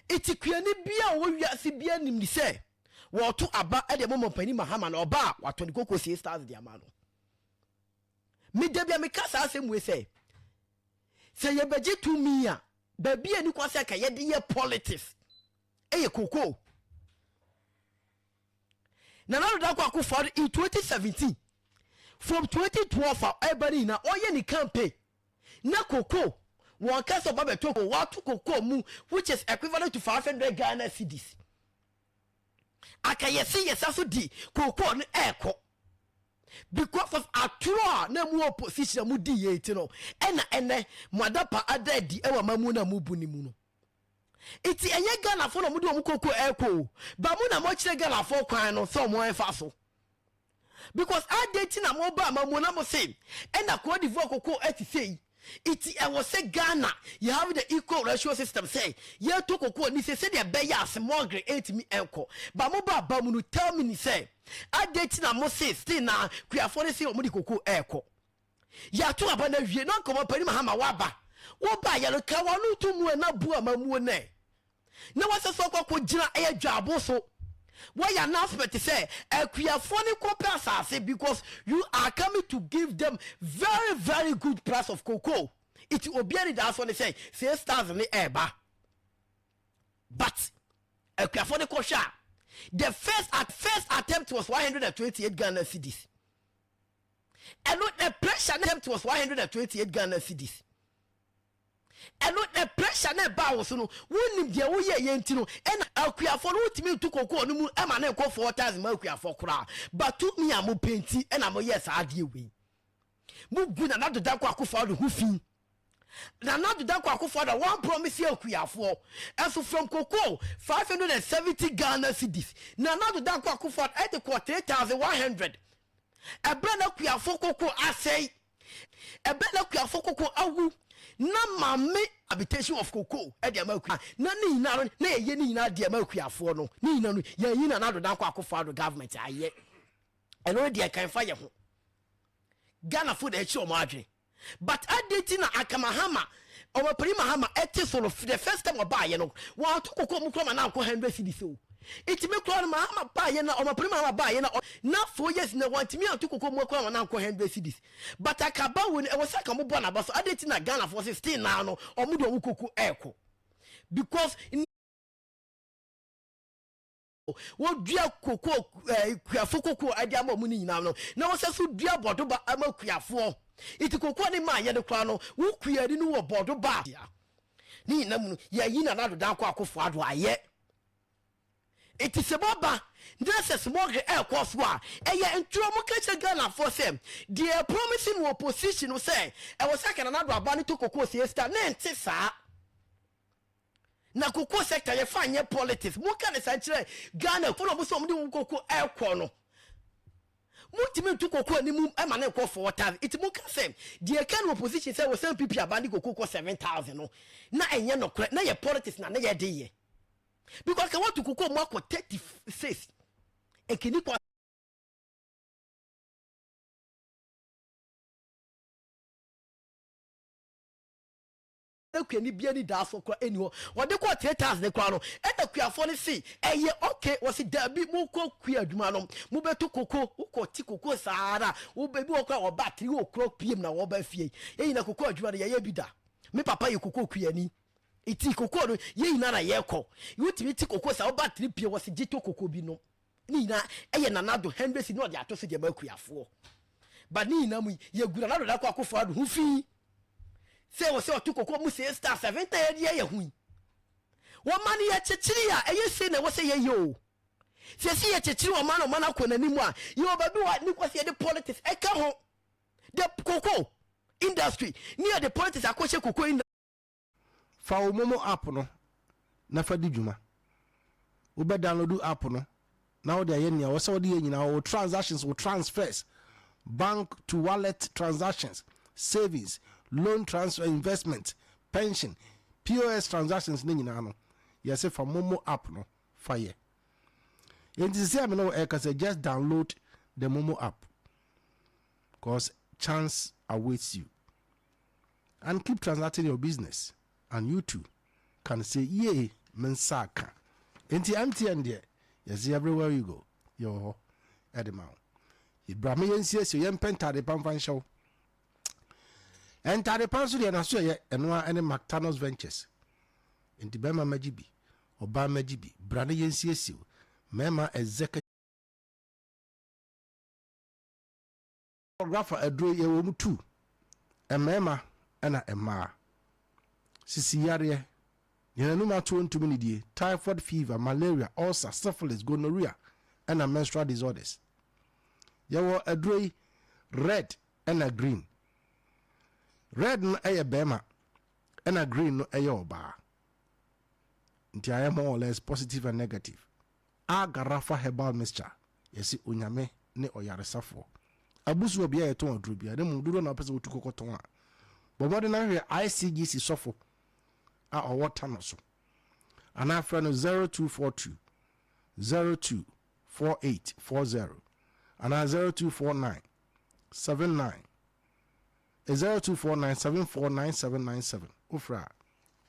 Eti kuani bia a ɔwɔ wiase bia nim ne sɛ wɔto aba de ama ɔmampanin Mahama na ɔba a watɔ ne koko 6,000 de ama no. Me da bi a meka saa asɛm wei sɛ, sɛ yɛbɛgye tumi a, baabi a ɛni kwan sɛ anka yɛde yɛ politics ɛyɛ kokoo. Nana Addo Dankwa Akufo-Addo in 2017, from 2012 a ɛba ne nyinaa ɔyɛ ne campaign na kokoo wɔn ka sɛ ɔba bɛtɔ kokoo, wato kokoo mu which is equivalent to 500 Ghana cedis. Aka yɛse yɛsa so di kookoo no ɛɛkɔ because of atorɔ a na mu opposition a mo di yɛ ti no ɛna ɛnɛ mo adapa ada adi ɛwɔ amamuo no a mo bu no mu no. Nti ɛnyɛ Ghanafoɔ na mo de wɔn kookoo ɛɛkɔ o, ba mo na mo akyerɛ Ghanafoɔ kwan no sɛ wɔn ɛmfa so. Because adɛn nti na mo ba amamuo na mo se ɛna Cote d'Ivoire kookoo ɛte sei. Nti ɛwɔ sɛ Ghana yɛ have the equal ratio system sɛ yɛtɔ cocoa ni sɛ sɛdeɛ ɛbɛyɛ a smuggle ɛntumi ɛnkɔ. But mo ba aba mu no tell me ni sɛ adɛn nti na mo se still na kuafoɔ no se wɔn de cocoa ɛɛkɔ. Yɛato aba no awie na nka ɔmampanin Mahama waba. Wobaeɛ no ka w'ano to mu ɛ na bu amammuo no ɛ. Na wasɛ sɛ ɔkɔ akɔ gyina ɛyɛ dwaabo so. Wɔyɛ announcement sɛ akuafoɔ no nkɔ pɛ asase because you are coming to give them very very good price of cocoa. Nti obiara anidasoɔ ne sɛ 6,000 no ɛreba. But akuafoɔ no kɔhwɛ a, the first at first attempt was 128 Ghana cedis. Ɛno the pressure attempt was 128 Ghana cedis. Ɛno the pressure na ɛbaa wo so no, wonim deɛ woyɛeɛ nti no, ɛna akuafoɔ no wontumi nto cocoa no mu ma no nkɔ 4,000 ma akuafoɔ koraa, but tumi a mopɛ nti ɛna moyɛɛ saa adeɛ wei. Mogu Nana Addo Dankwa Akufo-Addo ho fi. Nana Addo Dankwa Akufo-Addo a wɔn promise akuafoɔ, ɛnso from cocoa 570 Ghana cedis, Nana Addo Dankwa Akufo-Addo ɛde kɔɔ 3,100. Ɛberɛ na akuafoɔ cocoa asɛe. Ɛbɛ na kuafo koko awu na maame habitation of cocoa de ama akua na ne nyinaa no na yɛyɛ ne nyinaa de ama akuafoɔ no ne nyinaa no yɛnyi Nana Addo Dankwa Akufo-Addo government ayɛ ɛno no deɛ nka ɛmfa yɛ ho. Ghanafoɔ na ɛkyi wɔn adwene but adɛn nti na anka Mahama Ɔmapanin Mahama ɛte so no the first time ɔbaayɛ no wɔanto cocoa mu koraa ma no ankɔ 100 cedis o. Nti me koraa no Mahama baayɛ na Ɔmapanin Mahama baayɛ na na 4 years na wantumi anto cocoa mu koraa ma no ankɔ 100 cedis. But anka aba wei no ɛwɔ sɛ anka wɔbɔ n'aba so adɛn nti na Ghanafoɔ se still naa no wɔn de wɔn cocoa ɛɛkɔ because Wɔdua kokoo ɛɛ kuafo kokoo de ama wɔn no nyinaa no, na wɔsan so dua bɔdoba ama kuafoɔ. Nti kokoo ne maa yɛ no koraa no, wo kuani no wɔ bɔdoba a. Ne nyinaa mu no, yɛayi Nana Addo Dankwa Akufo Addo ayɛ. Nti sɛ moaba na sɛ smuggling ɛrekɔ so a, ɛyɛ ntorɔ. Moka kyerɛ Ghanafoɔ sɛ deɛ promise no opposition no sɛ ɛwɔ sɛ anka Nana Addo aba no tɔ kokoo sie sika, na ɛnte saa. Na cocoa sector yɛ fa nyɛ politics mo ka ne saa nkyerɛ Ghana fo na ɔmo sɛ ɔmo de wɔn cocoa ɛkɔ no mo ntumi nto cocoa ne mu ɛma ne nkɔ 4,000 nti mo ka sɛ deɛ ɛka no opposition sɛ wɔ sɛ NPP aba ne cocoa kɔ 7,000 no na ɛnyɛ nɔkorɛ na yɛ politics na ne yɛ de yɛ because ka wɔto cocoa mu akɔ 36 nkini kɔ. Kuani biara ni daa so koraa ɛni hɔ. Wɔde kɔɔ 3000 koraa no, ɛna kuafoɔ no se ɛyɛ ok, wɔse daabi, mokɔ kua adwuma no, mobɛto koko, wokɔ te koko saa ara, ebi wɔ koraa wɔba 3 o'clock pm na wɔba fie. Yɛn nyinaa koko adwuma no yɛyɛ bi da. Me papa yɛ koko kuani. Nti koko no yɛn nyinaa na yɛkɔ. Wotumi te koko saa, woba 3 pm wɔse gye to koko bi nom. Ne nyinaa ɛyɛ Nana Addo 100 cedi na ɔde ato so de ama akuafoɔ. But ne nyinaa mu yi, yɛgu Nana Addo Dankwa Akufo Addo ho fi sɛ wɔ sɛ ɔto koko mu sɛ star 7 ta yɛde yɛ ho yi. Wɔma no yɛkyekyere a ɛyɛ sei na ɛwɔ sɛ yɛyɛ o. Sɛ yɛsi yɛkyekyere ɔman na ɔman akɔ n'anim a, yɛwɔ baabi wɔ ne kɔ sɛ yɛde politics ɛka ho. The cocoa industry ne yɛde politics akɔhyɛ cocoa industry. Fa wo momo app no na fa di dwuma. Wobɛ download app no na wode ayɛ nea ɛwɔ sɛ wode yɛ nyinaa, wo transactions, wo transfers, bank to wallet transactions, savings, loan transfer, investment, pension, POS transactions ne nyinaa no, yɛse fa momo app no fa yɛ. Enti sisi a me ne wo ɛkasa, just download the momo app cause chance awaits you. And keep transacting your business and you too can say yie me nsa aka. Nti MTN deɛ yɛse everywhere you go yɛwɔ hɔ ɛde ma wo. Bra ma yɛnsiesie yɛmpɛ ntaade pa mfa nhyɛ wo. Ntaade pa nso deɛ naso ɛyɛ ɛno ara ɛne Mactanos Ventures. Nti bɛrima mɛgye bi, ɔbaa mɛgye bi, bra na yɛnsiesie wo. Mɛɛma executive. Photographer aduro yi yɛwɔ mu two, mmarima ɛna mmaa. Sisi yareɛ, yɛn anum atoɔ ntumi nidie, typhoid fever, malaria, ulcer, syphilis, gonorrhea ɛna menstrual disorders. Yɛwɔ aduro yi red ɛna green. Red no ɛyɛ bɛrima ɛna green no ɛyɛ ɔbaa. Nti ayɛ more or less positive and negative. Agarafa herbal mixture, yɛse Onyame ne ɔyaresafoɔ. Abusu wɔ bea a yɛtɔn aduro biara, na mmom dodoɔ na wopɛ sɛ wotu kɔkɔ tɔn a, bɔ mmɔden na hwehwɛ ICGC sɔfo a ɔwɔ Tano so, anaa frɛ no 0242 02 4840 anaa 0249 79 0249 749797. Wofrɛ a,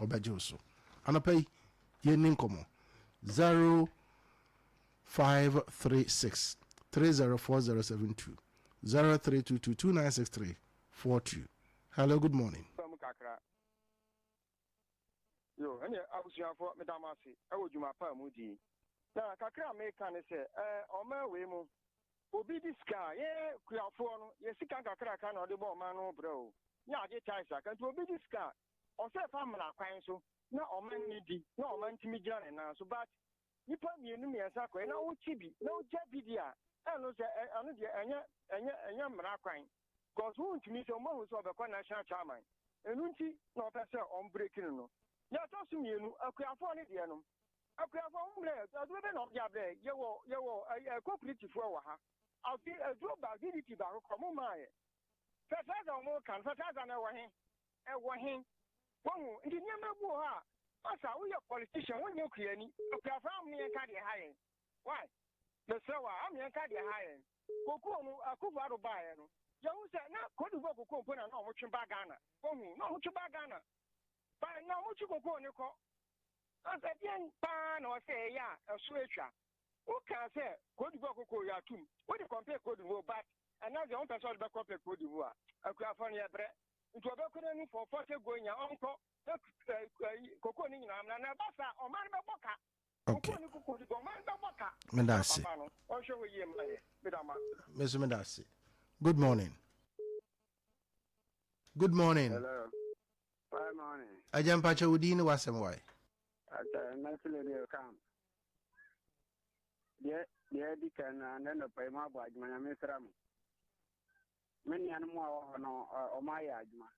ɔbɛgye wo so. Anɔpa yi, yɛnni nkɔmmɔ. 0536 304072 0322 2963 42. Hello, good morning. Fa mu kakra. Yo, ɛne abusuafoɔ meda mo ase ɛwɔ dwuma pa a mudi yi. Na kakra a meka ne sɛ, ɛɛ ɔman wei mu, obi di sika a, yɛn kuafoɔ no, yɛ sika nkakraka na ɔde bɔ ɔman no ho brɛ o, ne agye tax aka. Nti obi di sika a, ɔsɛ fa mmara kwan so na ɔman no di, na ɔman ntumi gyina ne nan so. But nipa mmienu mmiɛnsa kɔɛ na wokyi bi, na wogya bi di a, ɛno sɛ, ɛno deɛ ɛnyɛ, ɛnyɛ, ɛnyɛ mmara kwan. Cause wontumi sɛ ɔmo ahu sɛ ɔbɛkɔ national chairman ɛno nti na ɔpɛ sɛ ɔmo break no no. Nea ɛtɔ so mmienu, akuafoɔ no deɛ no, akuafoɔ ɔmo mmerɛ aduro bɛ na ɔmo de abrɛ yɛwɔ yɛwɔ ɛɛ cooperative foɔ wɔ ha. Afi aduro ba VDP baako kora ɔmo maa yɛ. Fertilizer ɔmo ka no fertilizer no ɛwɔ he? Ɛwɔ he? Wahu nti nneɛma bi wɔ hɔ a masa woyɛ politician wonyɛ kuani akuafoɔ amu yɛn ka deɛ ha yɛn. Why? Mesrɛ wo a, amu yɛn ka deɛ ha yɛn. Kokoo no, Akufo Addo baeɛ no, yɛhu sɛ na Cote d'Ivoire kokoo mpo na na wɔtwe ba Ghana. Wahu? Na wɔtwe ba Ghana. Ba, na wɔtwe kokoo no kɔ. Na sɛ deɛn paa na ɔsɛ ɛyɛ a ɛso atwa? Wokaa sɛ Cote d'Ivoire kokoo yɛ atum. Wode compare Cote d'Ivoire, but ɛnna deɛ wompɛ sɛ wode bɛ compare Cote d'Ivoire. Akuafoɔ no yɛbrɛ. Nti ɔbɛkɔ n'anim for forte going a ɔnkɔ na kokoo no nyinaa mmra. Na ɛba saa a, ɔman no bɛbɔ ka. Okay. Meda ase. Me nso meda ase. Good morning. Good morning. Hello. Good morning. Agya mpakyɛ wo din ne w'asɛm wae. Ata mɛsile deɛ kam. Deɛ deɛ adi kan no anɛ nɔpa yi mo abɔ adwuma nyame nsra mo. Me nuanom a wɔ hɔ no ɔmo ayɛ adwuma.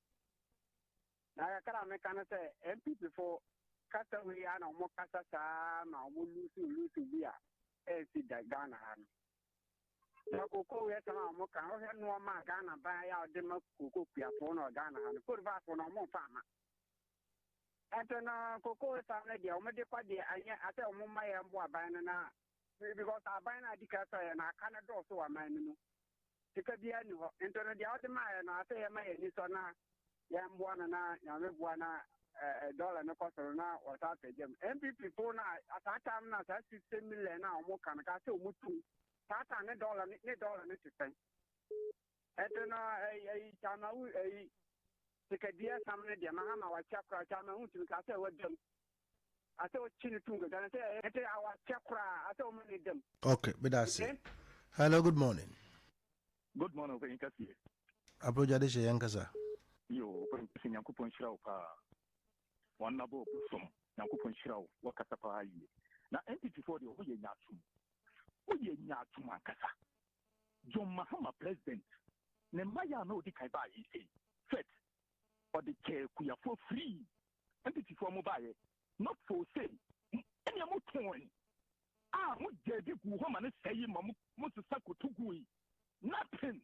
Na kakra a meka no sɛ NPP fo kasa wei a na wɔn kasa saa ma wɔn lusu lusu bi a ɛnsi da Ghana ha no. Na koko wei asɛm a wɔn ka wohwɛ nneɛma a Ghana ban ayɛ a ɔde ma koko kuafoɔ no wɔ Ghana ha no Cote d'Ivoire fo no wɔn mfa ama. Ɛnti no koko wei saa no deɛ wɔn de kɔ deɛ anyɛ asɛ wɔn mma yɛn mbo aban no na because aban no adi ka sɛ yɛ na aka no dɔɔso wɔ aman no mu. Sika biara nni hɔ. Nti no deɛ wode maeɛ no asɛ yɛma yɛn ani sɔ na yɛmboa no na Nyame boa na dɔla no kɔ soro na wɔsan pagya mu. NPP fo no a saa time no a saa 60 million a wɔn ka no ka sɛ wɔn tum saa time ne dɔla ne dɔla no te sɛn. Ɛnti no ɛyi kyama wo ɛyi sikadua sam no deɛ Mahama wakyɛ koraa kyama wontumi ka sɛ wadam asɛ ɔkyi no tum kɛkɛ sɛ ɛnti awakyɛ koraa asɛ ɔma ne dam. Okay, meda ase. Hello, good morning. Good morning, ɔpanyin kɛseɛ. Aprogya de hyɛ yɛn kasa. Yo, ɔpanyin kɛseɛ, Nyankopɔn nhyira wo paa. Wɔn nabɔ bosom, Nyankopɔn nhyira wo, wakasa paa yie. Na NPP foɔ deɛ, wɔyɛ nyaatwom. Woyɛ nyaatwom ankasa. John Mahama president, ne mma yɛ a na ɔdi kan baa yi sei. Fet, ɔde kyɛɛ kuyafoɔ free. NPP foɔ mo baeɛ, not for say, ɛnea mo tɔn a mo gyaa bi guu hɔ ma no sɛe ma mo mo sesa koto gui. Nothing.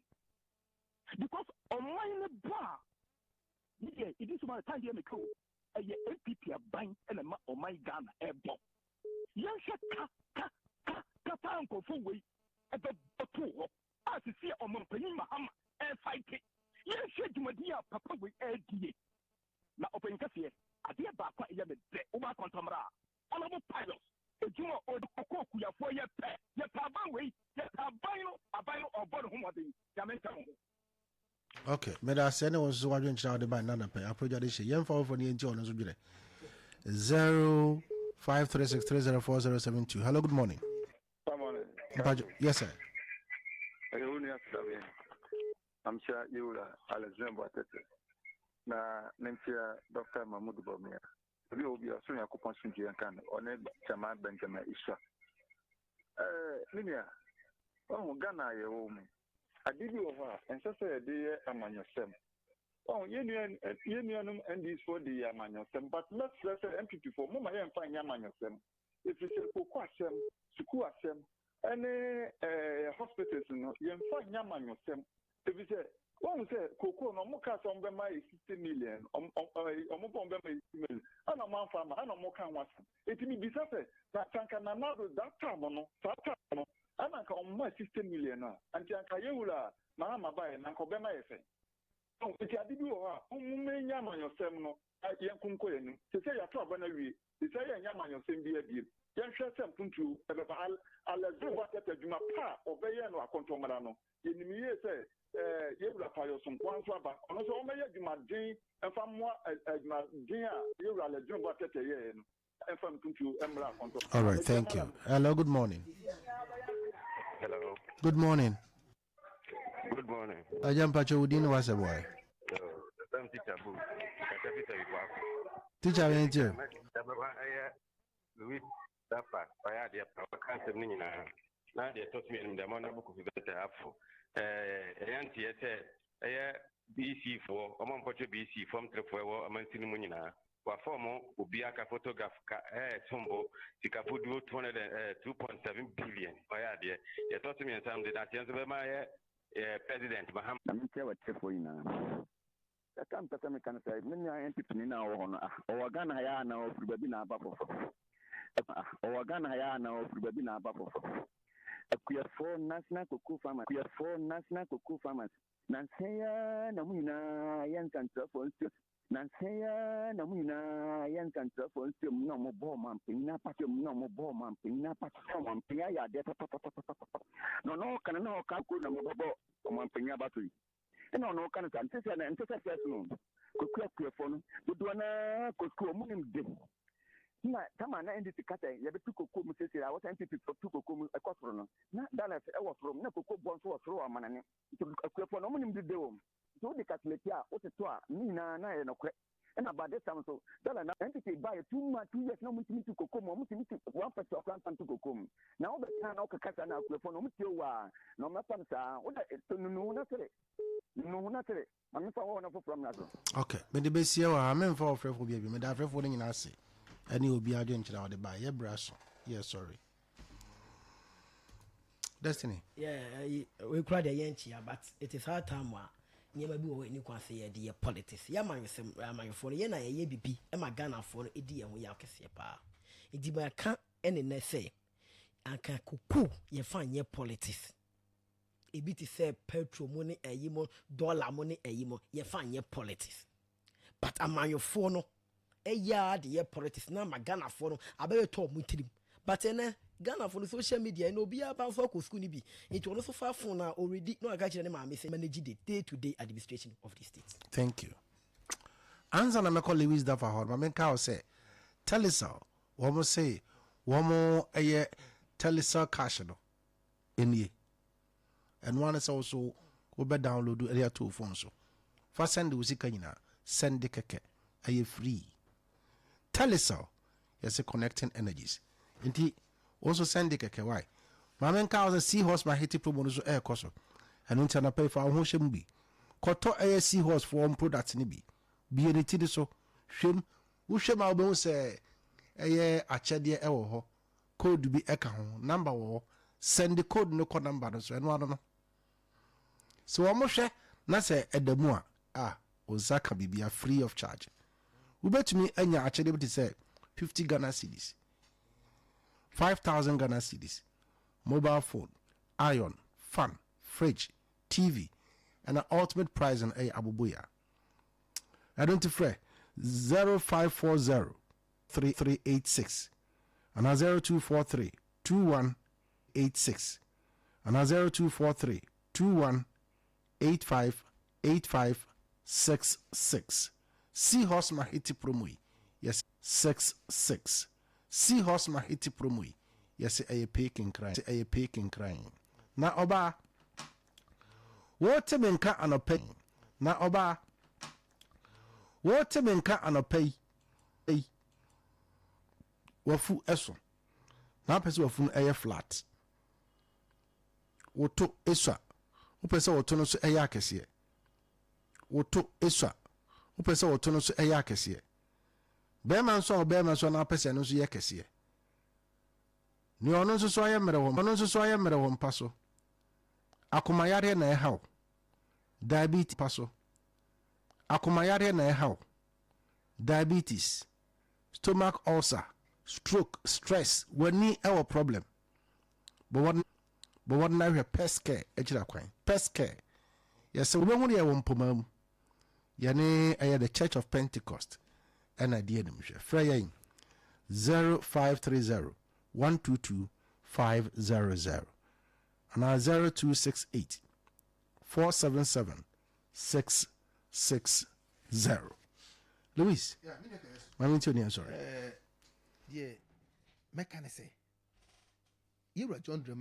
Because ɔman no bɔ a, me deɛ ɛdi so ma time deɛ meka o, ɛyɛ NPP aban ɛna ɛma ɔman Ghana ɛbɔ. Yɛnhwɛ ka ka ka ka saa nkurɔfoɔ wei ɛbɛbɔ too hɔ a sisi a ɔmanpanyin Mahama ɛrefaete. Yɛnhwɛ dwumadie a papa wei ɛredie. Na ɔpanyin kɛseɛ, adeɛ baako a ɛyɛ me dɛ, wobaa Kɔntɔmmra a, Honourable Pius, edwuma a ɔdi kɔkɔɔ kuyafoɔ yɛ pɛ, yɛpɛ aban wei, yɛpɛ aban no, aban no ɔrebɔ ne ho mmɔden, Nyame nka mo ho. Ok, meda ase ne wo nso wadwenkyerɛ a wode ba nna nɔpɛ aprogya de hyɛ yɛmfa wofoɔ no yɛnti ɔno nso dwerɛ 0536304072. Hello, good morning. Mpajo, yes sir. Ɛyɛ wo nua Srabe. Amhyia Yewura Alexander Boatete na menkyia Dr. Mahmoud Bawumia. Obi a obi a ɔsoro Nyankopɔn asomdwoeɛ nka no, ɔne Chairman Benjamin Isua. Ɛɛ, me nua, wahu Ghana a yɛwɔ mu. Ade bi wɔ hɔ a, ɛnsɛ sɛ yɛde yɛ amanyɔsɛm. Wahu, yɛn nua, yɛn nuanom NDC foɔ de yɛ amanyɔsɛm, but mɛsrɛ sɛ NPP foɔ, momma yɛmfa nyɛ amanyɔsɛm. Ɛfiri sɛ koko asɛm, sukuu asɛm, ɛne ɛɛ hospitals no, yɛmfa nyɛ amanyɔsɛm. Ɛfiri sɛ, wahu sɛ koko no, wɔn kaa sɛ wɔn bɛma yɛ 60 million, wɔn wɔn bɔ wɔn bɛma yɛ 60 million, ɛna wɔn amfa ama, ɛna wɔn ka ho asɛm. Eti mi bisa sɛ, na sɛ anka Nana Addo that time no, saa time no, ɛna anka wɔn maa 60 million no a, nti anka Yewura Mahama baeɛ no, anka ɔbɛma yɛ sɛn? Enti ade bi wɔ hɔ a, momma yɛnyɛ amanyɔsɛm no na yɛnko nkɔ yɛn anim. Seesei yɛato aba no awie. Seesei yɛnyɛ amanyɔsɛm biara bio. Yɛnhwɛ sɛ mpuntuo bɛba. Alexander Boateng adwuma pa a ɔbɛyɛɛ no akɔntɔmmara no, yɛnim yie sɛ yɛn Wura Pius Nkoah nso aba. Ɔno nso ɔmmɛyɛ adwumaden mfa mmoa adwumaden a yɛn Wura Alexander Boateng yɛeɛ no mfa mpuntuo mmra akɔntɔmmara. All right, thank you. Hello, good morning. Hello. Good morning. Good morning. Agya mpakyɛ wo din ne w'asɛm wae. Sam teacher bu. Kasa Peter Ibuako. Teacher yɛn tie. Ɛyɛ Louis Dafa ɔyɛ adeɛ pa ɔka nsɛm no nyinaa na deɛ ɛtɔ so mmienu deɛ ma ɔnabo Kofi Bɛntɛ afo ɛyɛ nteɛ sɛ ɛyɛ BC foɔ ɔmo mpɔkyɛ BC fam trefoɔ ɛwɔ amansin no mu nyinaa wafa ɔmo obi aka photograph ka ɛɛ sombo sika foduo 200 2.7 billion ɔyɛ adeɛ deɛ ɛtɔ so mmiɛnsa no de daseɛ nso bɛma yɛ president Mahama. Na menkyia w'atiefoɔ nyinaa. Kakra mepɛ sɛ meka ne sɛ, me nua NPP ni no a ɔwɔ hɔ no, ah, ɔwɔ Ghana ha yi ara anaa ɔfiri baabi na aba foforɔ? Ah, ɔwɔ Ghana ha yi ara anaa ɔfiri baabi na aba foforɔ? Akuafoɔ, National Cocoa Farmers, Akuafoɔ, National Cocoa Farmers, nansa yi ara na mo nyinaa yɛ nsɛntwerɛfoɔ nso, nansa yi ara na mo nyinaa yɛ nsɛntwerɛfoɔ nso mu na wɔbɔ ɔmanpanyin aba mu na wɔbɔ ɔmanpanyin aba sɛ ɔmanpanyin ayɛ adeɛ papapapapapa na ɔno ɔka no na ɔka kuro na mobɛbɔ ɔmanpanyin aba so yi ɛna ɔno ɔka no saa nte sɛ nte sɛ first no kɔkua akuafoɔ no dodoɔ no ara kɔ sukuu ɔmo nim de na tama na NDC ka sɛ yɛbɛtu koko mu sese a wɔsɛ NPP tu koko mu ɛkɔ soro no na dollars ɛwɔ soro na koko bɔ nso wɔ soro wɔ amanane nti akuafoɔ no ɔmo nim de de wɔm nti wode calculate a wototo a ne nyinaa na ɛyɛ nokorɛ ɛna ba this time so dollar na NPP ba yɛ 2 months 2 years na ɔmo ntumi tu koko mu ɔmo ntumi tu 1% ɔkora nsa ntu koko mu na wobɛka na wokeka saa na akuafoɔ no ɔmo tie wo a na ɔmo afa no saa wode nunu na sere nunu na sere ma mefa wɔ hɔ na foforɔ mmra so. Ok, mede bɛsie wɔ ha, memfa ɔfrɛfoɔ bi abi, meda afrɛfoɔ no nyinaa ase ɛne obi adwenkyerɛ a ɔde ba yɛ bra so yɛ sorry Destiny. Yeah, we kura deɛ yɛn nkyia, but it is high time a nneɛma bi wɔ hɔ ɛni kwan sɛ yɛde yɛ politics. Yɛ amanyɔsɛm amanyɔfoɔ no yɛn na yɛyɛ bibi ɛma Ghanafoɔ no ɛdi yɛn ho yaw kɛseɛ paa. Nti maka ɛne nɛ sɛ anka koko yɛfa nyɛ politics. Ebi te sɛ petrol mu ne ɛyi mu, dollar mu ne ɛyi mu, yɛfa nyɛ politics. But amanyɔfoɔ no Ɛyɛ a de yɛ politics na ama Ghanafoɔ no abɛyɛ tɔ ɔmo tirim. But ɛnɛ Ghanafoɔ no, social media ɛnɛ obiara ba nso akɔ school no bi, nti ɔno nso fa phone a already na ɔka kyerɛ ne maame sɛ manage the day to day administration of the state. Thank you. Ansa na mɛkɔ Lewis Dafa hɔ no, ma menka wo sɛ Telecel, wɔn se wɔn ɛyɛ Telecel Cash no nie. Ɛno ara ne sɛ wo so wobɛ download ɛde ato wo phone so. Fa send wo sika nyinaa. Send kɛkɛ. Ɛyɛ free. Telecel, yɛse connecting energies. Nti wo nso send kɛkɛ why? Ma menka wo sɛ Seahorse Mahete promo no so ɛrekɔ so. Ɛno nti anɔpa yi fa wo ho hyɛ mu bi. Kɔtɔ ɛyɛ Seahorse foɔ product no bi. Bue ne ti no so. Hwɛm. Wohwɛ mu a, wobɛhu sɛ ɛyɛ akyɛdeɛ ɛwɔ hɔ. Code bi ɛka ho. Number wɔ hɔ. Send code no kɔ number no so. Ɛno ano no. Sɛ wɔn hwɛ na sɛ ɛda mu a, a wo nsa ka biribia free of charge. Wobɛtumi anya akyɛdeɛ bi te sɛ 50 Ghana cedis, 5000 Ghana cedis, mobile phone, iron, fan, fridge, TV, ɛna ultimate prize no ɛyɛ aboboya. Ɛno nti frɛ 0540 3386 anaa 0243 2186 anaa 0243 21 85 85 66. Seahorse Mahiti promo yi, yɛsɛ 66. Seahorse Mahiti promo yi, yɛsɛ ɛyɛ pay kinkran, ɛyɛ pay kinkran. Na ɔbaa, wɔte me nka anɔpɛ yi, na ɔbaa, wɔte me nka anɔpɛ yi, wafu ɛso na apɛ sɛ wafu no ɛyɛ flat, woto esua, wopɛ sɛ wɔto no so ɛyɛ akɛseɛ, woto esua, wopɛ sɛ wɔto no so ɛyɛ akɛseɛ, bɛrima nso a ɔbɛrima nso na apɛ sɛ ɛno nso yɛ kɛseɛ, nea ɔno nso so ayɛ mmerɛ wɔ, ɔno nso so ayɛ mmerɛ wɔ mpa so, akomayareɛ na ɛhaw, diabetes pa so, akomayareɛ na ɛhaw, diabetes, stomach ulcer, stroke, stress, w'ani ɛwɔ problem, bɔ wɔn na hwɛ Pescare akyira kwan. Pescare, yɛsɛ wobɛhu no, yɛwɔ mpoma mu, yɛne ɛyɛ The Church of Pentecost ɛna di anim. Hwɛ, frɛ yɛn 0530 122 500 anaa 0268 477 660. Louis, maame, nti oni nsɔre. Deɛ mɛka ne sɛ yɛwura John Dramani